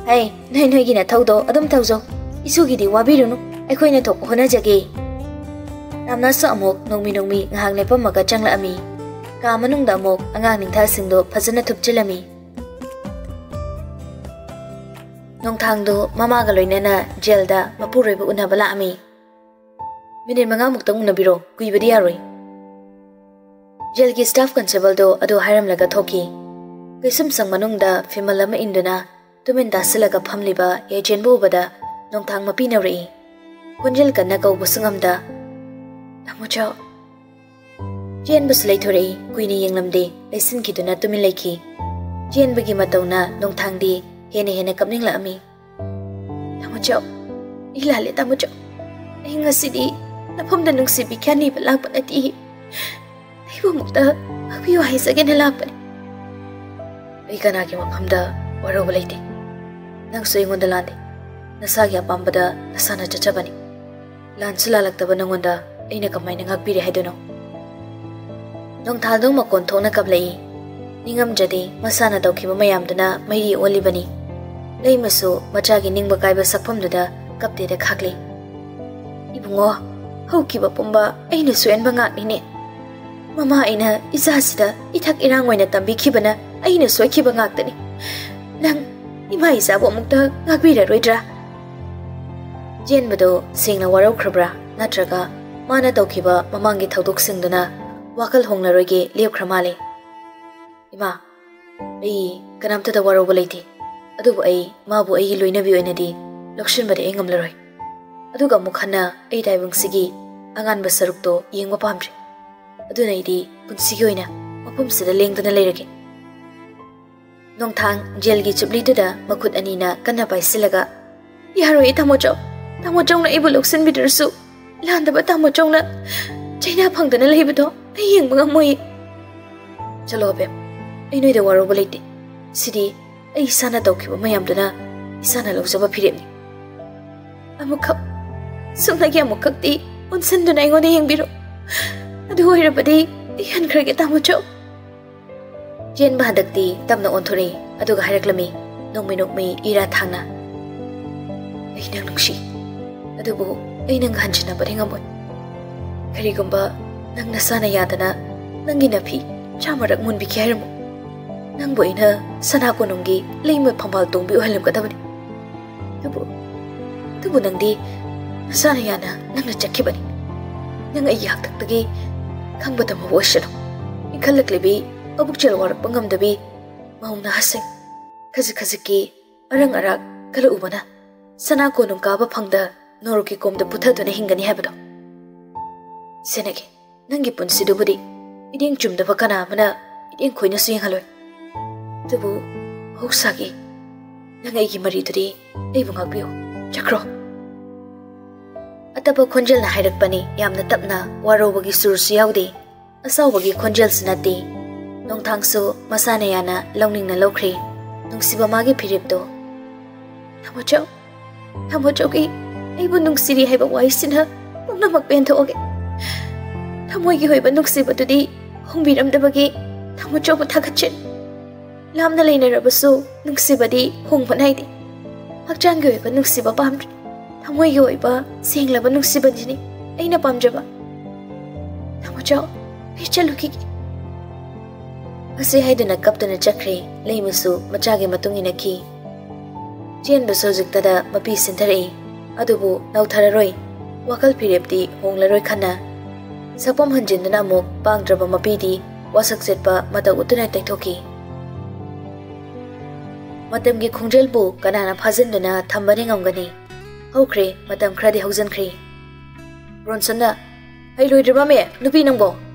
"ꯍꯩ, ꯅꯣꯏ ꯅꯣꯏꯒꯤ ꯅꯊꯧꯗꯣ ꯑꯗꯨꯝ ꯇꯧꯖꯧ꯫ ꯏꯁꯨꯒꯤꯗꯤ ꯋꯥꯕꯤꯔꯨꯅꯨ, ꯑꯩꯈꯣꯏꯅ ꯊꯣꯛꯄ ꯍꯣꯠꯅꯖꯒꯦ꯫" ꯇꯥꯝꯅꯥꯁꯨ ꯑꯃꯨꯛ ꯅꯣꯡꯃꯤ ꯅꯣꯡꯃꯤ ꯉꯥꯏꯍꯥꯛ ꯂꯦꯞꯄꯝꯃꯒ ꯆꯪꯂꯛꯑꯝꯃꯤ꯫ ꯀꯥ ꯃꯅꯨꯡꯗ ꯑꯃꯨꯛ ꯑꯉꯥꯡ ꯅꯤꯡꯊꯥꯁꯤꯡꯗꯣ ꯐꯖꯅ ꯊꯨꯞꯆꯤꯜꯂꯝꯃꯤ꯫ ꯅꯣꯡꯊꯥꯡꯗꯨ ꯃꯃꯥꯒ ꯂꯣꯏꯅꯅ ꯖꯦꯜꯗ ꯃꯄꯨꯔꯣꯏꯕ ꯎꯅꯕ ꯂꯥꯛꯑꯝꯃꯤ꯫ "ꯃꯤꯅꯤꯠ ꯃꯉꯥꯃꯨꯛꯇꯪ ꯎꯅꯕꯤꯔꯣ, ꯀꯨꯏꯕꯗꯤ ꯌꯥꯔꯣꯏ꯫" ꯖꯦꯜꯒꯤ ꯁ꯭ꯇꯥꯐ ꯀꯟꯁꯇꯦꯕꯜꯗꯣ ꯑꯗꯨ ꯍꯥꯏꯔꯝꯂꯒ ꯊꯣꯛꯈꯤ꯫ ꯀꯩꯁꯨꯝꯁꯪ ꯃꯅꯨꯡꯗ ꯐꯤꯃꯜ ꯑꯃ ꯏꯟꯗꯨꯅ ꯇꯨꯃꯤꯟ ꯇꯥꯁꯤꯜꯂꯒ ꯐꯝꯂꯤꯕ ꯌꯥꯏꯖꯦꯟꯕꯨ ꯎꯕꯗ ꯅꯣꯡꯊꯥꯡ ꯃꯄꯤ ꯅꯧꯔꯛꯏ꯫ ꯈꯣꯟꯖꯦꯜ ꯀꯟꯅ ꯀꯧꯕꯁꯨ ꯉꯝꯗ, "ꯇꯥꯃꯣꯆꯧ!" ꯆꯦꯟꯕꯁꯨ ꯂꯩꯊꯣꯔꯛꯏ꯫ ꯀꯨꯏꯅ ꯌꯦꯡꯂꯝꯗꯦ, ꯂꯩꯁꯤꯟꯈꯤꯗꯨꯅ ꯇꯨꯃꯤꯟ ꯂꯩꯈꯤ꯫ ꯆꯦꯟꯕꯒꯤ ꯃꯇꯧꯅ ꯅꯣꯡꯊꯥꯡꯗꯤ ꯍꯦꯟꯅ ꯍꯦꯟꯅ ꯀꯞꯅꯤꯡꯂꯛꯑꯝꯃꯤ꯫ "ꯇꯥꯃꯣꯆꯧ, ꯑꯩ ꯂꯥꯜꯂꯦ ꯇꯥꯃꯣꯆꯧ꯫ ꯑꯩ ꯉꯁꯤꯗꯤ ꯅꯐꯝꯗ ꯅꯨꯡꯁꯤꯕꯤ ꯈ꯭ꯌꯥꯅꯤꯕ ꯂꯥꯛꯄ ꯅꯠꯇꯦ꯫ ꯑꯩꯕꯨ ꯑꯃꯨꯛꯇ ꯉꯥꯛꯄꯤꯌꯨ ꯍꯥꯏꯖꯒꯦꯅ ꯂꯥꯛꯄꯅꯤ꯫" "ꯑꯩ ꯀꯅꯥꯒꯤ ꯃꯐꯝꯗ ꯋꯥꯔꯧꯕ ꯂꯩꯇꯦ꯫ ꯅꯪꯁꯨ ꯑꯩꯉꯣꯟꯗ ꯂꯥꯟꯗꯦ꯫ ꯅꯁꯥꯒꯤ ꯑꯄꯥꯝꯕꯗ ꯅꯁꯥꯅ ꯆꯠꯆꯕꯅꯤ꯫ ꯂꯥꯟꯁꯨ ꯂꯥꯜꯂꯛꯇꯕ ꯅꯪꯉꯣꯟꯗ ꯑꯩꯅ ꯀꯃꯥꯏꯅ ꯉꯥꯛꯄꯤꯔꯦ ꯍꯥꯏꯗꯣꯏꯅꯣ?" ꯅꯣꯡꯊꯥꯗꯣ ꯃꯀꯣꯟ ꯊꯣꯛꯅ ꯀꯞꯂꯛꯏ꯫ ꯅꯤꯡꯉꯝꯗ꯭ꯔꯗꯤ ꯃꯁꯥꯅ ꯇꯧꯈꯤꯕ ꯃꯌꯥꯝꯗꯨꯅ ꯃꯩꯔꯤ ꯑꯣꯜꯂꯤꯕꯅꯤ꯫ ꯂꯩꯃꯁꯨ ꯃꯆꯥꯒꯤ ꯅꯤꯡꯕ ꯀꯥꯏꯕ ꯁꯛꯐꯝꯗꯨꯗ ꯀꯞꯇꯦꯗ ꯈꯥꯛꯂꯤ꯫ "ꯏꯕꯨꯡꯉꯣ, ꯍꯧꯈꯤꯕ ꯄꯨꯝꯕ ꯑꯩꯅ ꯁꯣꯏꯍꯟꯕ ꯉꯥꯛꯅꯤꯅꯦ꯫ ꯃꯃꯥ ꯑꯩꯅ ꯏꯆꯥꯁꯤꯗ ꯏꯊꯛ ꯏꯔꯥꯡ ꯑꯣꯏꯅ ꯇꯝꯕꯤꯈꯤꯕꯅ ꯑꯩꯅ ꯁꯣꯏꯈꯤꯕ ꯉꯥꯛꯇꯅꯤ꯫ ꯅꯪ ꯏꯃꯥ ꯏꯆꯥꯕꯨ ꯑꯃꯨꯛꯇ ꯉꯥꯛꯄꯤꯔꯔꯣꯏꯗ꯭ꯔꯥ?" ꯆꯦꯟꯕꯗꯣ ꯁꯦꯡꯅ ꯋꯥꯔꯧꯈ꯭ꯔꯕ꯭ꯔꯥ, ꯅꯠꯇ꯭ꯔꯒ ꯃꯥꯅ ꯇꯧꯈꯤꯕ ꯃꯃꯥꯡꯒꯤ ꯊꯧꯗꯣꯛꯁꯤꯡꯗꯨꯅ ꯋꯥꯈꯜ ꯍꯣꯡꯂꯔꯣꯏꯒꯦ ꯂꯦꯞꯈ꯭ꯔ ꯃꯥꯜꯂꯦ꯫ "ꯏꯃꯥ, ꯑꯩ ꯀꯅꯥꯝꯇꯗ ꯋꯥꯔꯧꯕ ꯂꯩꯇꯦ, ꯑꯗꯨꯕꯨ ꯑꯩ ꯃꯥꯕꯨ ꯑꯩꯒꯤ ꯂꯣꯏꯅꯕꯤ ꯑꯣꯏꯅꯗꯤ ꯂꯧꯁꯤꯟꯕꯗꯤ ꯑꯩ ꯉꯝꯂꯔꯣꯏ꯫ ꯑꯗꯨꯒ ꯑꯃꯨꯛ ꯍꯟꯅ ꯑꯩ ꯇꯥꯏꯕꯪꯁꯤꯒꯤ ꯑꯉꯥꯟꯕ ꯁꯔꯨꯛꯇꯣ ꯌꯦꯡꯕ ꯄꯥꯝꯗ꯭ꯔꯦ꯫ ꯑꯗꯨꯅ ꯑꯩꯗꯤ ꯄꯨꯟꯁꯤꯒꯤ ꯑꯣꯏꯅ ꯃꯐꯝꯁꯤꯗ ꯂꯦꯡꯗꯅ ꯂꯩꯔꯒꯦ꯫" ꯅꯣꯡꯊꯥꯡ ꯖꯦꯜꯒꯤ ꯆꯨꯞꯂꯤꯗꯨꯗ ꯃꯈꯨꯠ ꯑꯅꯤꯅ ꯀꯟꯅ ꯄꯥꯏꯁꯤꯜꯂꯒ, "ꯌꯥꯔꯣꯏꯌꯦ ꯇꯥꯃꯣꯆꯧ꯫ ꯇꯥꯃꯣꯆꯧꯅ ꯑꯩꯕꯨ ꯂꯧꯁꯤꯟꯕꯤꯗ꯭ꯔꯁꯨ, ꯂꯥꯟꯗꯕ ꯇꯥꯃꯣꯆꯧꯅ ꯆꯩꯅꯥ ꯐꯪꯗꯅ ꯂꯩꯕꯗꯣ ꯑꯩ ꯌꯦꯡꯕ ꯉꯝꯃꯣꯏꯌꯦ꯫" "ꯆꯠꯂꯣ ꯑꯕꯦꯝ, ꯑꯩ ꯅꯣꯏꯗ ꯋꯥꯔꯧꯕ ꯂꯩꯇꯦ꯫ ꯁꯤꯗꯤ ꯑꯩ ꯏꯁꯥꯅ ꯇꯧꯈꯤꯕ ꯃꯌꯥꯝꯗꯨꯅ ꯏꯁꯥꯅ ꯂꯧꯖꯕ ꯐꯤꯔꯦꯞꯅꯤ꯫ ꯑꯃꯨꯛꯈꯛ, ꯁꯨꯞꯅꯒꯤ ꯑꯃꯨꯛꯈꯛꯇꯤ ꯑꯣꯟꯁꯤꯟꯗꯨꯅ ꯑꯩꯉꯣꯟꯗ ꯌꯦꯡꯕꯤꯔꯣ꯫ ꯑꯗꯨ ꯑꯣꯏꯔꯕꯗꯤ ꯑꯩ ꯍꯟꯈ꯭ꯔꯒꯦ ꯇꯥꯃꯣꯆꯧ꯫" ꯆꯦꯟꯕ ꯍꯟꯗꯛꯇꯤ ꯇꯞꯅ ꯑꯣꯟꯊꯣꯔꯛꯏ, ꯑꯗꯨꯒ ꯍꯥꯏꯔꯛꯂꯝꯃꯤ, ꯅꯣꯡꯃꯩ ꯅꯣꯛꯃꯩ ꯏꯔꯥ ꯊꯥꯡꯅ, "ꯑꯩ ꯅꯪ ꯅꯨꯡꯁꯤ, ꯑꯗꯨꯕꯨ ꯑꯩ ꯅꯪ ꯍꯟꯖꯤꯟꯅꯕꯗꯤ ꯉꯝꯃꯣꯏ꯫ ꯀꯔꯤꯒꯨꯝꯕ ꯅꯪ ꯅꯁꯥꯅ ꯌꯥꯗꯅ ꯅꯪꯒꯤ ꯅꯐꯤ ꯆꯥꯝꯃꯔꯛ ꯃꯨꯟꯕꯤꯒꯦ ꯍꯥꯏꯔꯝꯃꯨ꯫ ꯅꯪꯕꯨ ꯑꯩꯅ ꯁꯅꯥ ꯀꯣꯅꯨꯡꯒꯤ ꯂꯩꯃ ꯐꯝꯕꯥꯜ ꯇꯣꯡꯕꯤ ꯑꯣꯏꯍꯜꯂꯝꯒꯗꯕꯅꯤ꯫ ꯑꯗꯨꯕꯨ, ꯑꯗꯨꯕꯨ ꯅꯪꯗꯤ ꯅꯁꯥꯅ ꯌꯥꯅ ꯅꯪꯅ ꯆꯠꯈꯤꯕꯅꯤ꯫ ꯅꯪ ꯑꯩꯒꯤ ꯍꯥꯛꯇꯛꯇꯒꯤ ꯈꯪꯕ ꯇꯝꯍꯧꯕ ꯑꯣꯏꯁꯅꯨ꯫" ꯏꯟꯈꯠꯂꯛꯂꯤꯕꯤ ꯃꯕꯨꯛꯆꯦꯜ ꯋꯥꯔꯛꯄ ꯉꯝꯗꯕꯤ ꯃꯧ ꯅꯍꯥꯁꯤꯡ, ꯈꯖꯤꯛ ꯈꯖꯤꯛꯀꯤ ꯑꯔꯪ ꯑꯔꯥꯛ ꯀꯜꯂꯛꯎꯕꯅ ꯁꯅꯥ ꯀꯣꯅꯨꯡ ꯀꯥꯕ ꯐꯪꯗ ꯅꯣꯔꯣꯛꯀꯤ ꯀꯣꯝꯗ ꯄꯨꯊꯗꯨꯅ ꯍꯤꯡꯒꯅꯤ ꯍꯥꯏꯕꯗꯣ꯫ ꯁꯦꯟꯅꯒꯦ, ꯅꯪꯒꯤ ꯄꯨꯟꯁꯤꯗꯨꯕꯨꯗꯤ ꯃꯤꯠꯌꯦꯡ ꯆꯨꯝꯗꯕ ꯀꯅꯥ ꯑꯃꯅ ꯃꯤꯠꯌꯦꯡ ꯈꯣꯏꯅꯁꯨ ꯌꯦꯡꯍꯜꯂꯣꯏ꯫ ꯑꯗꯨꯕꯨ ꯃꯍꯧꯁꯥꯒꯤ ꯅꯪ ꯑꯩꯒꯤ ꯃꯔꯤꯗꯨꯗꯤ ꯑꯩꯕꯨ ꯉꯥꯛꯄꯤꯌꯨ꯫ ꯆꯠꯈ꯭ꯔꯣ꯫ ꯑꯇꯞꯄ ꯈꯣꯟꯖꯦꯜꯅ ꯍꯥꯏꯔꯛꯄꯅꯤ, ꯌꯥꯝꯅ ꯇꯞꯅ, ꯋꯥꯔꯧꯕꯒꯤ ꯁꯨꯔꯁꯨ ꯌꯥꯎꯗꯦ, ꯑꯁꯥꯎꯕꯒꯤ ꯈꯣꯟꯖꯦꯜꯁꯨ ꯅꯠꯇꯦ꯫ ꯅꯣꯡꯊꯥꯡꯁꯨ ꯃꯁꯥꯅ ꯌꯥꯅ ꯂꯧꯅꯤꯡꯅ ꯂꯧꯈ꯭ꯔꯦ꯫ ꯅꯨꯡꯁꯤꯕ ꯃꯥꯒꯤ ꯐꯤꯔꯦꯞꯇꯣ꯫ ꯊꯥꯃꯣꯆꯧ, ꯊꯥꯃꯣꯆꯧꯒꯤ ꯑꯩꯕꯨ ꯅꯨꯡꯁꯤꯔꯤ ꯍꯥꯏꯕ ꯋꯥꯍꯩꯁꯤꯅ ꯄꯨꯝꯅꯃꯛ ꯄꯦꯟꯊꯣꯛꯑꯒꯦ꯫ ꯊꯃꯣꯏꯒꯤ ꯑꯣꯏꯕ ꯅꯨꯡꯁꯤꯕꯗꯨꯗꯤ ꯍꯣꯡꯕꯤꯔꯝꯗꯕꯒꯤ ꯊꯥꯃꯣꯆꯧꯕꯨ ꯊꯥꯒꯠꯆꯔꯤ꯫ ꯂꯥꯞꯅ ꯂꯩꯅꯔꯕꯁꯨ ꯅꯨꯡꯁꯤꯕꯗꯤ ꯍꯣꯡꯕ ꯅꯥꯏꯗꯦ꯫ ꯍꯛꯆꯥꯡꯒꯤ ꯑꯣꯏꯕ ꯅꯨꯡꯁꯤꯕ ꯄꯥꯝꯗ꯭ꯔꯦ꯫ ꯊꯃꯣꯏꯒꯤ ꯑꯣꯏꯕ ꯁꯦꯡꯂꯕ ꯅꯨꯡꯁꯤꯕꯗꯨꯅꯤ ꯑꯩꯅ ꯄꯥꯝꯖꯕ꯫ ꯊꯥꯃꯣꯆꯧ, ꯑꯩ ꯆꯠꯂꯨꯈꯤꯒꯦ꯫ ꯑꯁꯤ ꯍꯥꯏꯗꯨꯅ ꯀꯞꯇꯨꯅ ꯆꯠꯈ꯭ꯔꯦ꯫ ꯂꯩꯃꯁꯨ ꯃꯆꯥꯒꯤ ꯃꯇꯨꯡ ꯏꯟꯅꯈꯤ꯫ ꯆꯦꯟꯕꯁꯨ ꯍꯧꯖꯤꯛꯇꯗ ꯃꯄꯤ ꯁꯤꯟꯊꯔꯛꯏ꯫ ꯑꯗꯨꯕꯨ ꯅꯧꯊꯔꯔꯣꯏ꯫ ꯋꯥꯈꯜ ꯐꯤꯔꯦꯞꯇꯤ ꯍꯣꯡꯂꯔꯣꯏ ꯈꯟꯅ ꯁꯛꯐꯝ ꯍꯟꯖꯤꯟꯗꯨꯅ ꯑꯃꯨꯛ ꯄꯥꯡꯗ꯭ꯔꯕ ꯃꯄꯤꯗꯤ ꯋꯥꯁꯛ ꯆꯠꯄ ꯃꯇꯧ ꯎꯠꯇꯨꯅ ꯇꯩꯊꯣꯛꯈꯤ꯫ ꯃꯇꯝꯒꯤ ꯈꯣꯡꯖꯦꯜꯕꯨ ꯀꯅꯥꯅ ꯐꯥꯖꯤꯟꯗꯨꯅ ꯊꯝꯕꯅꯤ ꯉꯝꯒꯅꯤ? ꯍꯧꯈ꯭ꯔꯦ, ꯃꯇꯝ ꯈꯔꯗꯤ ꯍꯧꯖꯤꯟꯈ꯭ꯔꯦ꯫ ꯔꯣꯟꯁꯟꯅ, "ꯍꯩ ꯂꯣꯏꯗ꯭ꯔꯤꯕ ꯃꯦ, ꯅꯨꯄꯤ ꯅꯪꯕꯣ?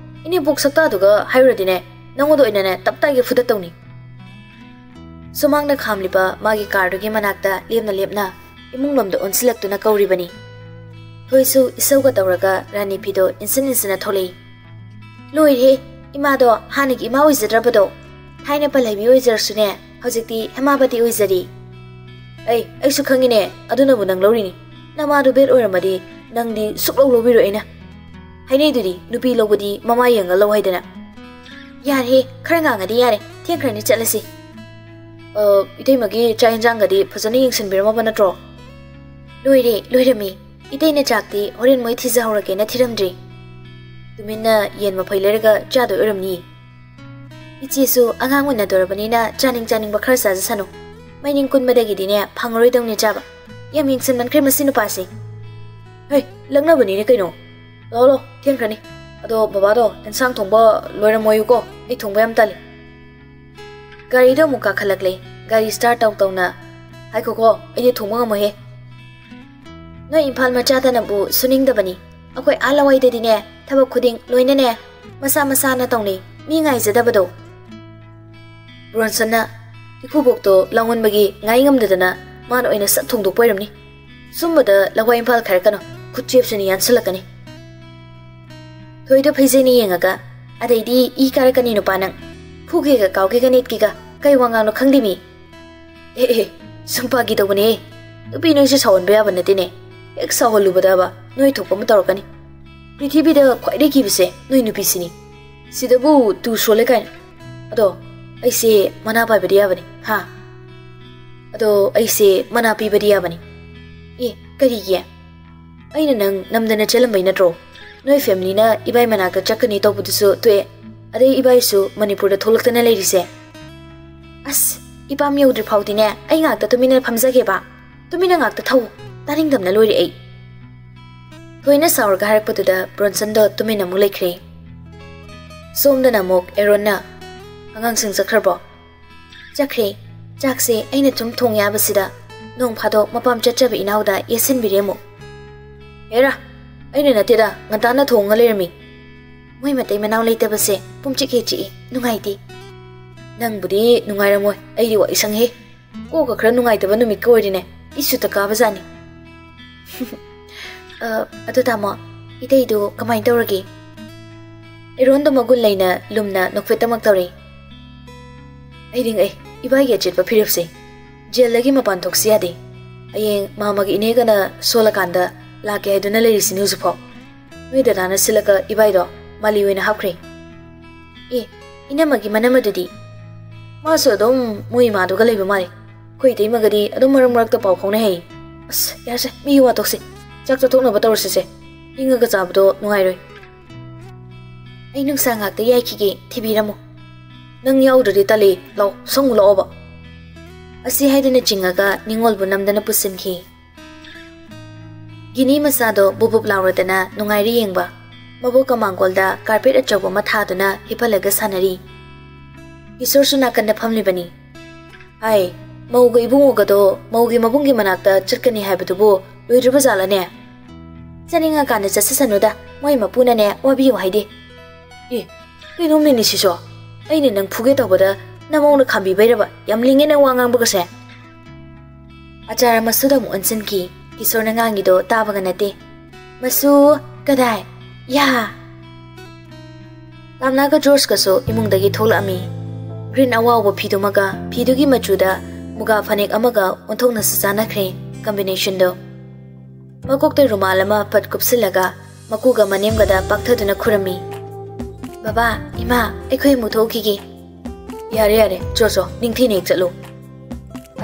ꯏꯅꯦꯕꯣꯛ ꯁꯛꯇꯥꯗꯨꯒ ꯍꯥꯏꯔꯨꯔꯗꯤꯅꯦ, ꯅꯪꯉꯣꯟꯗ ꯑꯣꯏꯅꯅꯦ ꯇꯞ ꯇꯥꯏꯒꯦ ꯐꯨꯗꯠꯇꯧꯅꯤ"꯫ ꯁꯨꯃꯥꯡꯗ ꯈꯥꯝꯂꯤꯕ ꯃꯥꯒꯤ ꯀꯥꯔꯗꯨꯒꯤ ꯃꯅꯥꯛꯇ ꯂꯦꯞꯅ ꯂꯦꯞꯅ ꯏꯃꯨꯡ ꯂꯣꯝꯗ ꯑꯣꯟꯁꯤꯜꯂꯛꯇꯨꯅ ꯀꯧꯔꯤꯕꯅꯤ꯫ ꯊꯣꯏꯁꯨ ꯏꯁꯧꯒ ꯇꯧꯔꯒ ꯔꯥꯅꯤ ꯐꯤꯗꯣ ꯏꯟꯁꯤꯟ ꯏꯟꯁꯤꯟꯅ ꯊꯣꯛꯂꯛꯏ꯫ ꯂꯣꯏꯔꯦ, ꯏꯃꯥꯗꯣ ꯍꯥꯟꯅꯒꯤ ꯏꯃꯥ ꯑꯣꯏꯖꯗ꯭ꯔꯕꯗꯣ꯫ ꯊꯥꯏꯅ ꯄꯜꯂꯩꯕꯤ ꯑꯣꯏꯖꯔꯁꯨꯅꯦ, ꯍꯧꯖꯤꯛꯇꯤ ꯍꯦꯃꯥꯕꯇꯤ ꯑꯣꯏꯖꯔꯤ꯫ ꯑꯩ, ꯑꯩꯁꯨ ꯈꯪꯉꯤꯅꯦ, ꯑꯗꯨꯅꯕꯨ ꯅꯪ ꯂꯧꯔꯤꯅꯤ꯫ ꯅꯃꯥꯗꯣ ꯕꯦꯠ ꯑꯣꯏꯔꯝꯃꯗꯤ ꯅꯪꯗꯤ ꯁꯨꯛꯂꯧ ꯂꯧꯕꯤꯔꯣꯏ ꯑꯩꯅ꯫ ꯍꯥꯏꯅꯩꯗꯨꯗꯤ ꯅꯨꯄꯤ ꯂꯧꯕꯗꯤ ꯃꯃꯥ ꯌꯦꯡꯉ ꯂꯧ ꯍꯥꯏꯗꯅ꯫ ꯌꯥꯔꯦ, ꯈꯔ ꯉꯥꯡꯉꯗꯤ ꯌꯥꯔꯦ, ꯊꯦꯡꯈ꯭ꯔꯅꯤ, ꯆꯠꯂꯁꯤ꯫ ꯑ, ꯏꯇꯩꯃꯒꯤ ꯆꯥꯛ ꯌꯦꯟꯁꯥꯡꯒꯗꯤ ꯐꯖꯅ ꯌꯦꯡꯁꯤꯟꯕꯤꯔꯝꯃꯕ ꯅꯠꯇ꯭ꯔꯣ? ꯂꯣꯏꯔꯦ, ꯂꯣꯏꯔꯝꯃꯤ꯫ ꯏꯇꯩꯅ ꯆꯥꯛꯇꯤ ꯍꯣꯔꯦꯟ ꯃꯣꯏ ꯊꯤꯖꯍꯧꯔꯒꯦꯅ ꯊꯤꯔꯝꯗ꯭ꯔꯤ꯫ ꯇꯨꯃꯤꯟꯅ ꯌꯦꯟ ꯃꯐꯩ ꯂꯩꯔꯒ ꯆꯥꯗꯣꯏ ꯑꯣꯏꯔꯝꯅꯤ꯫ ꯏꯆꯦꯁꯨ ꯑꯉꯥꯡ ꯑꯣꯏꯅꯗꯣꯔꯕꯅꯤꯅ ꯆꯥꯅꯤꯡ ꯆꯥꯅꯤꯡꯕ ꯈꯔ ꯆꯥꯖꯁꯅꯨ꯫ ꯃꯩ ꯅꯤꯡ ꯀꯨꯟꯕꯗꯒꯤꯗꯤꯅꯦ ꯐꯪꯉꯔꯣꯏꯗꯧꯅꯤ ꯆꯥꯕ꯫ ꯌꯥꯝ ꯌꯦꯡꯁꯤꯟꯃꯟꯈ꯭ꯔꯦ ꯃꯁꯤ ꯅꯨꯄꯥꯁꯦ꯫ ꯍꯩ, ꯂꯛꯅꯕꯅꯤꯅꯦ ꯀꯩꯅꯣ꯫ ꯂꯥꯛꯑꯣ, ꯂꯥꯛꯑꯣ, ꯊꯦꯡꯈ꯭ꯔꯅꯤ꯫ ꯑꯗꯣ ꯕꯕꯥꯗꯣ ꯑꯦꯟꯁꯥꯡ ꯊꯣꯡꯕ ꯂꯣꯏꯔꯝꯃꯣꯏꯌꯨꯀꯣ, ꯑꯩ ꯊꯣꯡꯕ ꯌꯥꯝ ꯇꯜꯂꯤ꯫ ꯒꯥꯔꯤꯗꯣ ꯑꯃꯨꯛ ꯀꯥꯈꯠꯂꯛꯂꯦ꯫ ꯒꯥꯔꯤ ꯁ꯭ꯇꯥꯔꯠ ꯇꯧ ꯇꯧꯅ, "ꯉꯥꯏꯈꯣꯀꯣ, ꯑꯩꯗꯤ ꯊꯣꯡꯕ ꯉꯝꯃꯣꯏꯍꯦ꯫ ꯅꯣꯏ ꯏꯝꯐꯥꯜ ꯃꯆꯥꯗꯅꯕꯨ ꯁꯨꯅꯤꯡꯗꯕꯅꯤ꯫ ꯑꯩꯈꯣꯏ ꯑꯥ ꯂꯋꯥꯏꯗꯗꯤꯅꯦ, ꯊꯕꯛ ꯈꯨꯗꯤꯡ ꯂꯣꯏꯅꯅꯦ, ꯃꯁꯥ ꯃꯁꯥꯅ ꯇꯧꯅꯩ, ꯃꯤ ꯉꯥꯏꯖꯗꯕꯗꯣ꯫ ꯕ꯭ꯔꯣꯟꯁꯟꯅ ꯏꯀꯨꯕꯣꯛꯇꯣ ꯂꯥꯎꯃꯟꯕꯒꯤ ꯉꯥꯏ ꯉꯝꯗꯗꯅ ꯃꯥꯅ ꯑꯣꯏꯅ ꯁꯠ ꯊꯣꯡꯗꯣꯛꯄ ꯑꯣꯏꯔꯝꯅꯤ꯫ ꯁꯨꯝꯕꯗ ꯂꯋꯥꯏ ꯏꯝꯐꯥꯜ ꯈꯥꯏꯔꯛꯀꯅꯨ, ꯈꯨꯠ ꯆꯦꯞꯁꯤꯅ ꯌꯥꯟꯁꯤꯜꯂꯛꯀꯅꯤ꯫ ꯊꯣꯏꯗꯣ ꯐꯩꯖꯩꯅ ꯌꯦꯡꯉꯒ, "ꯑꯗꯩꯗꯤ ꯏ ꯀꯥꯔꯛꯀꯅꯤ ꯅꯨꯄꯥ ꯅꯪ꯫ ꯐꯨꯒꯦꯒ ꯀꯥꯎꯒꯦꯒ ꯅꯦꯠꯀꯦꯒ ꯀꯩ ꯋꯥꯉꯥꯡꯅꯣ ꯈꯪꯗꯦ ꯃꯤ"꯫ "ꯑꯦ ꯑꯦ, ꯁꯨꯝ ꯐꯥꯒꯤ ꯇꯧꯕꯅꯦ꯫ ꯅꯨꯄꯤ ꯅꯣꯏꯁꯦ ꯁꯥꯎꯍꯟꯕ ꯌꯥꯕ ꯅꯠꯇꯦꯅꯦ꯫ ꯍꯦꯛ ꯁꯥꯎꯍꯜꯂꯨꯕꯗꯕ ꯅꯣꯏ ꯊꯣꯛꯄ ꯑꯃ ꯇꯧꯔꯛꯀꯅꯤ꯫ ꯄ꯭ꯔꯤꯊꯤꯕꯤꯗ ꯈ꯭ꯋꯥꯏꯗꯒꯤ ꯀꯤꯕꯁꯦ ꯅꯣꯏ ꯅꯨꯄꯤꯁꯤꯅꯤ꯫ ꯁꯤꯗꯕꯨ ꯇꯨ ꯁꯣꯜꯂꯦ ꯀꯥꯏꯅ꯫ ꯑꯗꯣ ꯑꯩꯁꯦ ꯃꯅꯥ ꯄꯥꯏꯕꯗꯤ ꯌꯥꯕꯅꯤ, ꯍꯥ? ꯑꯗꯣ ꯑꯩꯁꯦ ꯃꯅꯥ ꯄꯤꯕꯗꯤ ꯌꯥꯕꯅꯤ꯫ ꯑꯦ, ꯀꯔꯤꯒꯤ? ꯑꯩꯅ ꯅꯪ ꯅꯝꯗꯅ ꯆꯦꯜꯂꯝꯕꯩ ꯅꯠꯇ꯭ꯔꯣ? ꯅꯣꯏ ꯐꯦꯃꯤꯂꯤꯅ ꯏꯕꯥꯏ ꯃꯅꯥꯛꯇ ꯆꯠꯀꯅꯤ ꯇꯧꯕꯗꯨꯁꯨ ꯇꯣꯛꯑꯦ꯫ ꯑꯗꯩ ꯏꯕꯥꯏꯁꯨ ꯃꯅꯤꯄꯨꯔꯗ ꯊꯣꯛꯂꯛꯇꯅ ꯂꯩꯔꯤꯁꯦ꯫ ꯑꯁ, ꯏꯄꯥꯝ ꯌꯧꯗ꯭ꯔꯤ ꯐꯥꯎꯗꯤꯅꯦ, ꯑꯩ ꯉꯥꯛꯇ ꯇꯨꯃꯤꯟꯅ ꯐꯝꯖꯒꯦꯕ꯫ ꯇꯨꯃꯤꯟꯅ ꯉꯥꯛꯇ ꯊꯧ꯫ ꯇꯥꯅꯤꯡꯗꯕꯅ ꯂꯣꯏꯔꯦ ꯑꯩ"꯫ ꯊꯣꯏꯅ ꯁꯥꯎꯔꯒ ꯍꯥꯏꯔꯛꯄꯗꯨꯗ ꯕ꯭ꯔꯣꯟꯁꯟꯗꯣ ꯇꯨꯃꯤꯟꯅ ꯑꯃꯨꯛ ꯂꯩꯈ꯭ꯔꯦ꯫ ꯁꯣꯝꯗꯅ ꯑꯃꯨꯛ ꯑꯦꯔꯣꯟꯅ, "ꯑꯉꯥꯡꯁꯤꯡ ꯆꯠꯈ꯭ꯔꯕꯣ?" "ꯆꯠꯈ꯭ꯔꯦ꯫ ꯆꯥꯛꯁꯦ ꯑꯩꯅ ꯁꯨꯝ ꯊꯣꯡ ꯌꯥꯕꯁꯤꯗ ꯅꯣꯡ ꯐꯥꯗꯣꯛ ꯃꯄꯥꯝ ꯆꯠꯆꯕ ꯏꯅꯥꯎꯗ ꯌꯦꯠꯁꯤꯟꯕꯤꯔꯦ ꯑꯃꯨꯛ"꯫ "ꯍꯦꯔꯥ, ꯑꯩꯅ ꯅꯠꯇꯦꯗ, ꯉꯟꯇꯥꯅ ꯊꯣꯡꯉ ꯂꯩꯔꯝꯃꯤ"꯫ "ꯃꯣꯏ ꯃꯇꯩ ꯃꯅꯥꯎ ꯂꯩꯇꯕꯁꯦ ꯄꯨꯝꯆꯤꯛ ꯍꯦꯛ ꯆꯤꯛꯏ, ꯅꯨꯡꯉꯥꯏꯇꯦ"꯫ "ꯅꯪꯕꯨꯗꯤ ꯅꯨꯡꯉꯥꯏꯔꯝꯃꯣꯏ, ꯑꯩꯗꯤ ꯋꯥꯏ ꯁꯪꯉꯦ꯫ ꯀꯣꯛꯀ ꯈꯔ ꯅꯨꯡꯉꯥꯏꯇꯕ ꯅꯨꯃꯤꯠꯀ ꯑꯣꯏꯔꯤꯅꯦ, ꯏꯁꯨꯇ ꯀꯥꯕꯖꯥꯠꯅꯤ"꯫ "ꯑ, ꯑꯗꯨ ꯇꯥꯃꯣ, ꯏꯇꯩꯗꯨ ꯀꯃꯥꯏꯅ ꯇꯧꯔꯒꯦ?" ꯑꯦꯔꯣꯟꯗꯣ ꯃꯒꯨꯟ ꯂꯩꯅ ꯂꯨꯝꯅ ꯅꯣꯛꯐꯦꯠꯇꯃꯛ ꯇꯧꯔꯦ꯫ "ꯑꯩ ꯅꯤꯡꯉꯛꯑꯦ, ꯏꯕꯥꯏꯒꯤ ꯑꯆꯦꯠꯄ ꯐꯤꯔꯦꯞꯁꯦ꯫ ꯖꯦꯜꯗꯒꯤ ꯃꯄꯥꯟ ꯊꯣꯛꯁꯤ ꯌꯥꯗꯦ꯫ ꯍꯌꯦꯡ ꯃꯥꯃꯒ ꯏꯅꯦꯒꯅ ꯁꯣꯜꯂꯀꯥꯟꯗ ꯂꯥꯛꯀꯦ ꯍꯥꯏꯗꯨꯅ ꯂꯩꯔꯤꯁꯤꯅꯤ ꯍꯧꯖꯤꯛꯐꯥꯎ꯫ ꯅꯣꯏ ꯗꯗꯥꯅ ꯁꯤꯜꯂꯒ ꯏꯕꯥꯏꯗꯣ ꯃꯥꯂꯤ ꯑꯣꯏꯅ ꯍꯥꯞꯈ꯭ꯔꯦ"꯫ "ꯑꯦ, ꯏꯅꯝꯃꯒꯤ ꯃꯅꯝ ꯑꯗꯨꯗꯤ?" "ꯃꯥꯁꯨ ꯑꯗꯨꯝ ꯃꯣꯏ ꯏꯃꯥꯗꯨꯒ ꯂꯩꯕ ꯃꯥꯜꯂꯤ꯫ ꯑꯩꯈꯣꯏ ꯏꯇꯩꯃꯒꯗꯤ ꯑꯗꯨꯝ ꯃꯔꯛ ꯃꯔꯛꯇ ꯄꯥꯎ ꯐꯥꯎꯅꯩ ꯍꯥꯏꯌꯦ꯫ ꯑꯁ, ꯌꯥꯔꯦꯁꯦ, ꯃꯤꯒꯤ ꯋꯥ ꯇꯣꯛꯁꯤ꯫ ꯆꯥꯛ ꯆꯥꯊꯣꯛꯅꯕ ꯇꯧꯔꯁꯤꯁꯦ꯫ ꯏꯪꯉꯒ ꯆꯥꯕꯗꯣ ꯅꯨꯡꯉꯥꯏꯔꯣꯏ"꯫ "ꯑꯩ ꯅꯨꯡꯁꯥ ꯉꯥꯛꯇ ꯌꯥꯏꯈꯤꯒꯦ, ꯊꯤꯕꯤꯔꯝꯃꯣ"꯫ "ꯅꯪ ꯌꯥꯎꯗ꯭ꯔꯗꯤ ꯇꯜꯂꯤ, ꯂꯥꯎ, ꯁꯪꯉꯨ ꯂꯥꯛꯑꯣꯕ"꯫ ꯑꯁꯤ ꯍꯥꯏꯗꯨꯅ ꯆꯤꯡꯉꯒ ꯅꯤꯉꯣꯜꯕꯨ ꯅꯝꯗꯅ ꯄꯨꯁꯤꯟꯈꯤ꯫ ꯒꯤꯅꯤ ꯃꯆꯥꯗꯣ ꯕꯨꯕꯨꯞ ꯂꯥꯎꯔꯗꯅ ꯅꯨꯡꯉꯥꯏꯔꯤ ꯌꯦꯡꯕ꯫ ꯃꯕꯣꯛꯀ ꯃꯥꯡꯒꯣꯜꯗ ꯀꯥꯔꯄꯦꯠ ꯑꯆꯧꯕ ꯑꯃ ꯊꯥꯗꯨꯅ ꯍꯤꯞꯍꯜꯂꯒ ꯁꯥꯟꯅꯔꯤ꯫ ꯏꯁꯣꯔꯁꯨ ꯅꯥꯀꯟꯗ ꯐꯝꯂꯤꯕꯅꯤ꯫ "ꯍꯥꯏ, ꯃꯧꯒ ꯏꯕꯨꯡꯉꯣꯒꯗꯣ ꯃꯧꯒꯤ ꯃꯕꯨꯡꯒꯤ ꯃꯅꯥꯛꯇ ꯆꯠꯀꯅꯤ ꯍꯥꯏꯕꯗꯨꯕꯨ ꯂꯣꯏꯗ꯭ꯔꯤꯕ ꯖꯥꯠꯂꯅꯦ?" "ꯆꯠꯅꯤꯡꯉꯀꯥꯟꯗ ꯆꯠꯆꯁꯅꯨꯗ, ꯃꯣꯏ ꯃꯄꯨꯅꯅꯦ ꯋꯥꯕꯤꯌꯨ ꯍꯥꯏꯗꯦ"꯫ ꯑꯦ, ꯀꯩꯅꯣ ꯃꯤꯅꯤꯁꯤꯁꯨ? ꯑꯩꯅ ꯅꯪ ꯐꯨꯒꯦ ꯇꯧꯕꯗ ꯅꯃꯧꯅ ꯈꯥꯝꯕꯤꯕꯩꯔꯕ? ꯌꯥꯝ ꯂꯤꯡꯉꯦ ꯅꯪ ꯋꯥ ꯉꯥꯡꯕꯒꯁꯦ꯫ ꯑꯆꯥꯔ ꯃꯁꯨꯗ ꯑꯃꯨꯛ ꯑꯣꯟꯁꯤꯟꯈꯤ꯫ ꯀꯤꯁꯣꯔꯅ ꯉꯥꯡꯉꯤꯗꯣ ꯇꯥꯕꯒ ꯅꯠꯇꯦ꯫ "ꯃꯁꯨ, ꯀꯗꯥꯏ? ꯌꯥ!" ꯇꯥꯝꯅꯥꯒ ꯖꯣꯔꯖꯀꯁꯨ ꯏꯃꯨꯡꯗꯒꯤ ꯊꯣꯛꯂꯛꯑꯝꯃꯤ꯫ ꯒ꯭ꯔꯤꯟ ꯑꯋꯥꯎꯕ ꯐꯤꯗꯨꯃꯒ ꯐꯤꯗꯨꯒꯤ ꯃꯆꯨꯗ ꯃꯨꯒꯥ ꯐꯅꯦꯛ ꯑꯃꯒ ꯑꯣꯟꯊꯣꯛꯅꯁꯨ ꯆꯥꯟꯅꯈ꯭ꯔꯦ ꯀꯝꯕꯤꯅꯦꯁꯟꯗꯣ꯫ ꯃꯀꯣꯛꯇ ꯔꯨꯃꯥꯜ ꯑꯃ ꯐꯠ ꯀꯨꯞꯁꯤꯜꯂꯒ ꯃꯀꯨꯒ ꯃꯅꯦꯝꯒꯗ ꯄꯥꯛꯊꯗꯨꯅ ꯈꯨꯔꯝꯃꯤ꯫ "ꯕꯕꯥ, ꯏꯃꯥ, ꯑꯩꯈꯣꯏ ꯑꯃꯨꯛ ꯊꯣꯛꯎꯈꯤꯒꯦ꯫" "ꯌꯥꯔꯦ, ꯌꯥꯔꯦ, ꯆꯣ, ꯆꯣ, ꯅꯤꯡꯊꯤꯅ ꯍꯦꯛ ꯆꯠꯂꯨ꯫"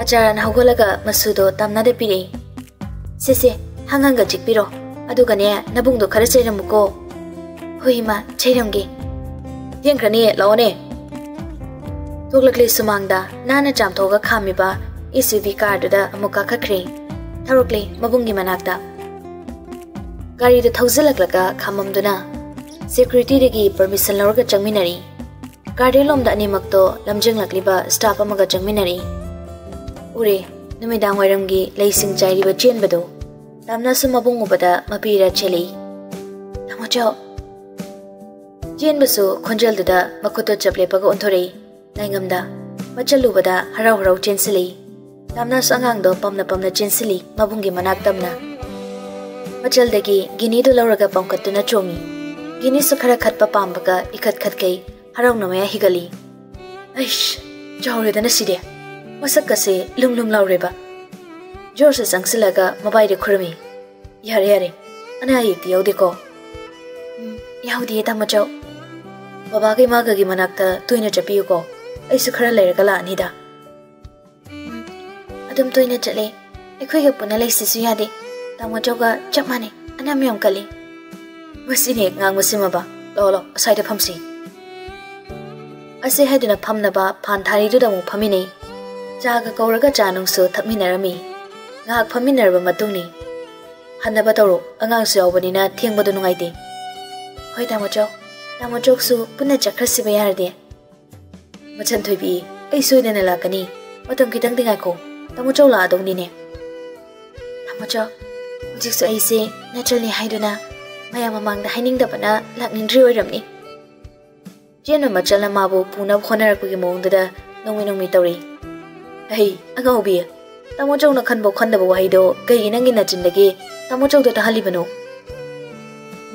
ꯑꯆꯥꯔꯅ ꯍꯧꯒꯠꯂꯒ ꯃꯁꯨꯗꯣ ꯇꯥꯝꯅꯥꯗ ꯄꯤꯔꯛꯏ꯫ "ꯁꯦ, ꯁꯦ, ꯍꯥꯡꯍꯥꯡꯒ ꯆꯤꯛꯄꯤꯔꯣ꯫ ꯑꯗꯨꯒꯅꯦ, ꯅꯕꯨꯡꯗꯣ ꯈꯔ ꯆꯩꯔꯝꯃꯨꯀꯣ꯫" "ꯍꯣꯏ, ꯏꯃꯥ, ꯆꯩꯔꯝꯒꯦ꯫" "ꯊꯦꯡꯈ꯭ꯔꯅꯤ, ꯂꯥꯛꯑꯣꯅꯦ꯫" ꯊꯣꯛꯂꯛꯂꯦ ꯁꯨꯃꯥꯡꯗ꯫ ꯅꯥꯟꯅ ꯆꯥꯝꯊꯣꯛꯑꯒ ꯈꯥꯝꯃꯤꯕ ꯑꯦꯁ ꯌꯨ ꯚꯤ ꯀꯥꯔꯗꯨꯗ ꯑꯃꯨꯛ ꯀꯥꯈꯠꯈ꯭ꯔꯦ꯫ ꯊꯧꯔꯛꯂꯦ ꯃꯕꯨꯡꯒꯤ ꯃꯅꯥꯛꯇ꯫ ꯒꯥꯔꯤꯗ ꯊꯧꯖꯤꯜꯂꯛꯂꯒ ꯈꯥꯝꯃꯝꯗꯨꯅ ꯁꯦꯀ꯭ꯌꯨꯔꯤꯇꯤꯗꯒꯤ ꯄꯔꯃꯤꯁꯟ ꯂꯧꯔꯒ ꯆꯪꯃꯤꯟꯅꯔꯤ꯫ ꯒꯥꯔꯗꯦꯟ ꯂꯣꯝꯗ ꯑꯅꯤꯃꯛꯇꯣ ꯂꯝꯖꯤꯡꯂꯛꯂꯤꯕ ꯁ꯭ꯇꯥꯐ ꯑꯃꯒ ꯆꯪꯃꯤꯟꯅꯔꯤ꯫ ꯎꯔꯦ, ꯅꯨꯃꯤꯗꯥꯡ ꯋꯥꯏꯔꯝꯒꯤ ꯂꯩꯁꯤꯡ ꯆꯥꯏꯔꯤꯕ ꯆꯦꯟꯕꯗꯨ꯫ ꯇꯥꯝꯅꯥꯁꯨ ꯃꯕꯨꯡ ꯎꯕꯗ ꯃꯄꯤꯔ ꯆꯦꯜꯂꯛꯏ꯫ "ꯇꯥꯃꯣ ꯆꯧ!" ꯆꯦꯟꯕꯁꯨ ꯈꯣꯟꯖꯦꯜꯗꯨꯗ ꯃꯈꯨꯠꯇꯣ ꯆꯞ ꯂꯦꯞꯄꯒ ꯑꯣꯟꯊꯣꯔꯛꯏ꯫ ꯂꯥꯏꯉꯝꯗ ꯃꯆꯜ ꯎꯕꯗ ꯍꯔꯥꯎ ꯍꯔꯥꯎ ꯆꯦꯟꯁꯤꯜꯂꯤ꯫ ꯇꯥꯝꯅꯥꯁꯨ ꯑꯉꯥꯡꯗꯣ ꯄꯝꯅ ꯄꯝꯅ ꯆꯦꯟꯁꯤꯜꯂꯤ ꯃꯕꯨꯡꯒꯤ ꯃꯅꯥꯛ ꯇꯝꯅ꯫ ꯃꯆꯜꯗꯒꯤ ꯒꯤꯅꯤꯗꯨ ꯂꯧꯔꯒ ꯄꯝꯈꯠꯇꯨꯅ ꯆꯣꯡꯉꯤ꯫ ꯒꯤꯅꯤꯁꯨ ꯈꯔ ꯈꯠꯄ ꯄꯥꯝꯕꯒ ꯏꯈꯠ ꯈꯠꯈꯩ ꯍꯔꯥꯎꯅ ꯃꯌꯥ ꯍꯤꯒꯠꯂꯤ꯫ "ꯑꯩꯁ, ꯆꯥꯎꯔꯦꯗꯅ ꯁꯤꯗꯤ꯫ ꯃꯁꯛꯀꯁꯦ ꯂꯨꯝ ꯂꯨꯝ ꯂꯥꯎꯔꯦꯕ꯫" ꯖꯣꯔꯖꯁꯨ ꯆꯪꯁꯤꯜꯂꯒ ꯃꯕꯥꯏꯗ ꯈꯨꯔꯨꯝꯃꯤ꯫ "ꯌꯥꯔꯦ, ꯌꯥꯔꯦ꯫ ꯑꯅꯥ ꯑꯌꯦꯛꯇꯤ ꯌꯥꯎꯗꯦꯀꯣ?" "ꯎꯝ, ꯌꯥꯎꯗꯤꯌꯦ, ꯇꯥꯃꯣ ꯆꯧ꯫" "ꯕꯕꯥꯒ ꯏꯃꯥꯒꯒꯤ ꯃꯅꯥꯛꯇ ꯇꯣꯏꯅ ꯆꯠꯄꯤꯌꯨꯀꯣ꯫ ꯑꯩꯁꯨ ꯈꯔ ꯂꯩꯔꯒ ꯂꯥꯛꯑꯅꯤꯗ꯫" "ꯎꯝ, ꯑꯗꯨꯝ ꯇꯣꯏꯅ ꯆꯠꯂꯦ꯫ ꯑꯩꯈꯣꯏꯒ ꯄꯨꯟꯅ ꯂꯩꯁꯤꯁꯨ ꯌꯥꯗꯦ꯫ ꯇꯥꯃꯣ ꯆꯧꯒ ꯆꯞ ꯃꯥꯟꯅꯩ꯫ ꯑꯅꯝ ꯌꯥꯝ ꯀꯜꯂꯤ꯫" "ꯃꯁꯤꯅꯦ ꯉꯥꯡꯕ ꯁꯤꯃꯕ꯫ ꯂꯥꯛꯑꯣ, ꯂꯥꯛꯑꯣ, ꯑꯁ꯭ꯋꯥꯏꯗ ꯐꯝꯁꯤ꯫" ꯑꯁꯤ ꯍꯥꯏꯗꯨꯅ ꯐꯝꯅꯕ ꯐꯥꯟ ꯊꯥꯔꯤꯗꯨꯗ ꯑꯃꯨꯛ ꯐꯝꯃꯤꯟꯅꯩ꯫ ꯆꯥꯒ ꯀꯧꯔꯒ ꯆꯥ ꯅꯨꯡꯁꯨ ꯊꯛꯃꯤꯟꯅꯔꯝꯃꯤ꯫ ꯉꯥꯏꯍꯥꯛ ꯐꯝꯃꯤꯟꯅꯔꯕ ꯃꯇꯨꯡꯅꯤ꯫ "ꯍꯟꯅꯕ ꯇꯧꯔꯣ, ꯑꯉꯥꯡꯁꯨ ꯌꯥꯎꯕꯅꯤꯅ ꯊꯦꯡꯕꯗꯣ ꯅꯨꯡꯉꯥꯏꯇꯦ꯫" "ꯍꯣꯏ, ꯇꯥꯃꯣ ꯆꯧ꯫ ꯇꯥꯃꯣ ꯆꯧꯁꯨ ꯄꯨꯟꯅ ꯆꯠꯈ꯭ꯔꯁꯤꯕ ꯌꯥꯔꯗꯤ꯫" "ꯃꯆꯟ ꯊꯣꯏꯕꯤ, ꯑꯩ ꯁꯣꯏꯗꯅ ꯂꯥꯛꯀꯅꯤ꯫ ꯃꯇꯝ ꯈꯤꯇꯪꯗꯤ ꯉꯥꯏꯈꯣ꯫ ꯇꯥꯃꯣ ꯆꯧ ꯂꯥꯛꯑꯗꯧꯅꯤꯅꯦ꯫" "ꯇꯥꯃꯣ ꯆꯧ, ꯍꯧꯖꯤꯛꯁꯨ ꯑꯩꯁꯦ ꯅꯆꯜꯅꯤ ꯍꯥꯏꯗꯨꯅ ꯃꯌꯥꯝ ꯃꯃꯥꯡꯗ ꯍꯥꯏꯅꯤꯡꯗꯕꯅ ꯂꯥꯛꯅꯤꯡꯗ꯭ꯔꯤ ꯑꯣꯏꯔꯝꯅꯤ꯫" ꯆꯦꯟꯕ ꯃꯆꯜꯅ ꯃꯥꯕꯨ ꯄꯨꯅꯕ ꯍꯣꯠꯅꯔꯛꯄꯒꯤ ꯃꯑꯣꯡꯗꯨꯗ ꯅꯣꯡꯃꯤ ꯅꯣꯡꯃꯤ ꯇꯧꯔꯤ꯫ ꯑꯍꯩ ꯑꯉꯥꯎꯕꯤ, ꯇꯥꯃꯣ ꯆꯧꯅ ꯈꯟꯕ ꯈꯟꯗꯕ ꯋꯥꯍꯩꯗꯣ ꯀꯩꯒꯤ ꯅꯪꯒꯤ ꯅꯆꯤꯟꯗꯒꯤ ꯇꯥꯃꯣ ꯆꯧꯗ ꯇꯥꯍꯜꯂꯤꯕꯅꯣ?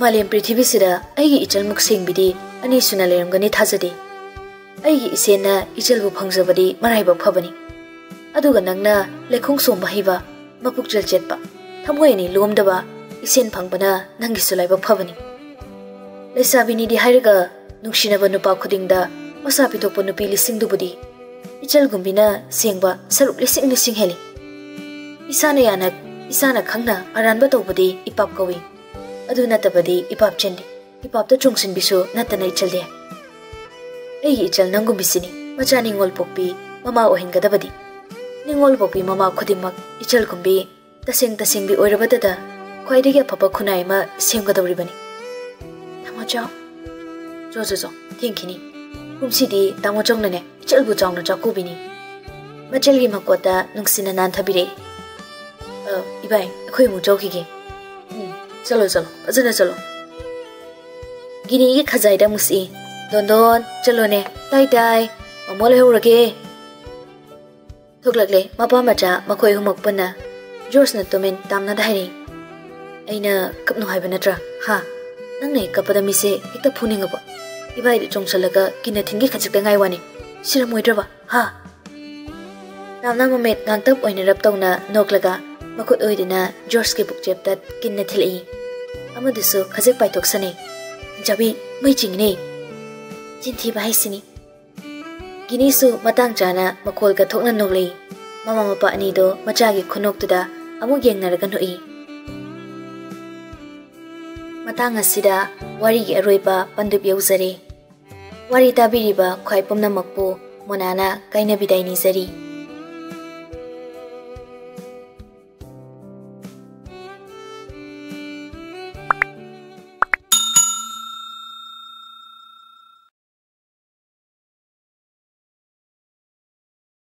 ꯃꯥꯂꯦꯝ ꯄ꯭ꯔꯤꯊꯤꯕꯤꯁꯤꯗ ꯑꯩꯒꯤ ꯏꯆꯜꯃꯨꯛ ꯁꯦꯡꯕꯤꯗꯤ ꯑꯅꯤ ꯁꯨꯅ ꯂꯩꯔꯝꯒꯅꯤ ꯊꯥꯖꯗꯦ꯫ ꯑꯩꯒꯤ ꯏꯆꯦꯟꯅ ꯏꯆꯜꯕꯨ ꯐꯪꯖꯕꯗꯤ ꯃꯔꯥꯏꯕꯛ ꯐꯕꯅꯤ꯫ ꯑꯗꯨꯒ ꯅꯪꯅ ꯂꯩꯈꯣꯡ ꯁꯣꯝꯕ ꯍꯩꯕ, ꯃꯄꯨꯛꯆꯦꯜ ꯆꯦꯠꯄ, ꯊꯃꯣꯏ ꯑꯅꯤ ꯂꯣꯝꯗꯕ ꯏꯆꯦꯟ ꯐꯪꯕꯅ ꯅꯪꯒꯤꯁꯨ ꯂꯥꯏꯕꯛ ꯐꯕꯅꯤ꯫ ꯂꯩꯁꯥꯕꯤꯅꯤꯗꯤ ꯍꯥꯏꯔꯒ ꯅꯨꯡꯁꯤꯅꯕ ꯅꯨꯄꯥ ꯈꯨꯗꯤꯡꯗ ꯃꯆꯥ ꯄꯤꯊꯣꯛꯄ ꯅꯨꯄꯤ ꯂꯤꯁꯤꯡꯗꯨꯕꯨꯗꯤ ꯏꯆꯜꯒꯨꯝꯕꯤꯅ ꯁꯦꯡꯕ ꯁꯔꯨꯛ ꯂꯤꯁꯤꯡ ꯂꯤꯁꯤꯡ ꯍꯦꯜꯂꯤ꯫ ꯏꯁꯥꯅ ꯌꯥꯅ, ꯏꯁꯥꯅ ꯈꯪꯅ ꯑꯔꯥꯟꯕ ꯇꯧꯕꯗꯤ ꯏꯄꯥꯞ ꯀꯧꯏ꯫ ꯑꯗꯨ ꯅꯠꯇꯕꯗꯤ ꯏꯄꯥꯞ ꯆꯦꯟꯗꯦ꯫ ꯏꯄꯥꯞꯇ ꯆꯣꯡꯁꯤꯟꯕꯤꯁꯨ ꯅꯠꯇꯅ ꯏꯆꯜꯗꯦ꯫ ꯑꯩꯒꯤ ꯏꯆꯜ ꯅꯪꯒꯨꯝꯕꯤꯁꯤꯅꯤ ꯃꯆꯥ ꯅꯤꯉꯣꯜ ꯄꯣꯛꯄꯤ ꯃꯃꯥ ꯑꯣꯏꯍꯟꯒꯗꯕꯗꯤ꯫ ꯅꯤꯉꯣꯜ ꯄꯣꯛꯄꯤ ꯃꯃꯥ ꯈꯨꯗꯤꯡꯃꯛ ꯏꯆꯜꯒꯨꯝꯕꯤ ꯇꯁꯦꯡ ꯇꯁꯦꯡꯕꯤ ꯑꯣꯏꯔꯕꯗꯗ ꯈ꯭ꯋꯥꯏꯗꯒꯤ ꯑꯐꯕ ꯈꯨꯟꯅꯥꯏ ꯑꯃ ꯁꯦꯝꯒꯗꯧꯔꯤꯕꯅꯤ꯫ ꯇꯥꯃꯣꯆꯧ꯫ ꯆꯣ, ꯆꯣ, ꯆꯣ, ꯊꯦꯡꯈꯤꯅꯤ꯫ ꯀꯨꯝꯁꯤꯗꯤ ꯇꯥꯃꯣꯆꯧꯅꯅꯦ ꯏꯆꯜꯕꯨ ꯆꯥꯎꯅ ꯆꯥꯛꯀꯧꯕꯤꯅꯤ꯫ ꯃꯆꯜꯒꯤ ꯃꯀꯣꯠꯇ ꯅꯨꯡꯁꯤꯅ ꯅꯥꯟꯊꯕꯤꯔꯛꯏ꯫ ꯑ, ꯏꯕꯥꯏ, ꯑꯩꯈꯣꯏ ꯑꯃꯨꯛ ꯆꯧꯈꯤꯒꯦ꯫ ꯎꯝ, ꯆꯠꯂꯣ, ꯆꯠꯂꯣ, ꯐꯖꯅ ꯆꯠꯂꯣ꯫ ꯒꯤꯅꯤꯒꯤ ꯈꯖꯥꯏꯗ ꯑꯃꯨꯛ ꯁꯤꯛꯏ꯫ ꯗꯣꯟꯗꯣꯟ, ꯆꯠꯂꯣꯅꯦ꯫ ꯇꯥꯏ, ꯇꯥꯏ꯫ ꯃꯃꯣ ꯂꯩꯍꯧꯔꯒꯦ꯫ ꯊꯣꯛꯂꯛꯂꯦ ꯃꯄꯥ ꯃꯆꯥ ꯃꯈꯣꯏ ꯑꯍꯨꯝꯃꯛ ꯄꯨꯟꯅ꯫ ꯖꯣꯔꯖꯅ ꯇꯨꯃꯤꯟ ꯇꯥꯝꯅꯗ ꯍꯥꯏꯔꯤ꯫ ꯑꯩꯅ ꯀꯞꯅꯨ ꯍꯥꯏꯕ ꯅꯠꯇ꯭ꯔꯥ? ꯍꯥ? ꯅꯪꯅ ꯍꯦꯛ ꯀꯞꯄꯗ ꯃꯤꯁꯦ ꯍꯦꯛꯇ ꯐꯨꯅꯤꯡꯉꯕ? ꯏꯕꯥꯏꯗ ꯆꯣꯡꯁꯜꯂꯒ ꯀꯤꯟꯅ ꯊꯤꯟꯒꯦ ꯈꯖꯤꯛꯇ ꯉꯥꯏ ꯋꯥꯅꯤ꯫ ꯁꯤꯔꯝꯃꯣꯏꯗ꯭ꯔꯕ? ꯍꯥ? ꯇꯥꯝꯅ ꯃꯃꯤꯠ ꯉꯥꯡꯇꯞ ꯑꯣꯏꯅ ꯔꯞ ꯇꯧꯅ ꯅꯣꯛꯂꯒ ꯃꯈꯨꯠ ꯑꯣꯏꯗꯨꯅ ꯖꯣꯔꯖꯀꯤ ꯄꯨꯛꯆꯦꯞꯇ ꯀꯤꯟꯅ ꯊꯤꯜꯂꯛꯏ꯫ ꯑꯃꯗꯨꯁꯨ ꯈꯖꯤꯛ ꯄꯥꯏꯊꯣꯛꯁꯅꯤ꯫ ꯍꯤꯡꯆꯥꯕꯤ, ꯃꯩ ꯆꯤꯡꯉꯤꯅꯦ꯫ ꯆꯤꯟꯊꯤꯕ ꯍꯥꯏꯁꯤꯅꯤ꯫ ꯒꯤꯅꯤꯁꯨ ꯃꯇꯥꯡ ꯆꯥꯅ ꯃꯈꯣꯜꯒ ꯊꯣꯛꯅ ꯅꯣꯛꯂꯛꯏ꯫ ꯃꯃꯥ ꯃꯄꯥ ꯑꯅꯤꯗꯣ ꯃꯆꯥꯒꯤ ꯈꯨꯅꯣꯛꯇꯨꯗ ꯑꯃꯨꯛ ꯌꯦꯡꯅꯔꯒ ꯅꯣꯛꯏ꯫ ꯃꯇꯥꯡ ꯑꯁꯤꯗ ꯋꯥꯔꯤꯒꯤ ꯑꯔꯣꯏꯕ ꯄꯟꯗꯨꯞ ꯌꯧꯖꯔꯦ꯫ ꯋꯥꯔꯤ ꯇꯥꯕꯤꯔꯤꯕ ꯈ꯭ꯋꯥꯏ ꯄꯨꯝꯅꯃꯛꯄꯨ ꯃꯣꯅꯥꯅ ꯀꯥꯏꯅ ꯕꯤꯗꯥꯏ ꯅꯤꯖꯔꯤ꯫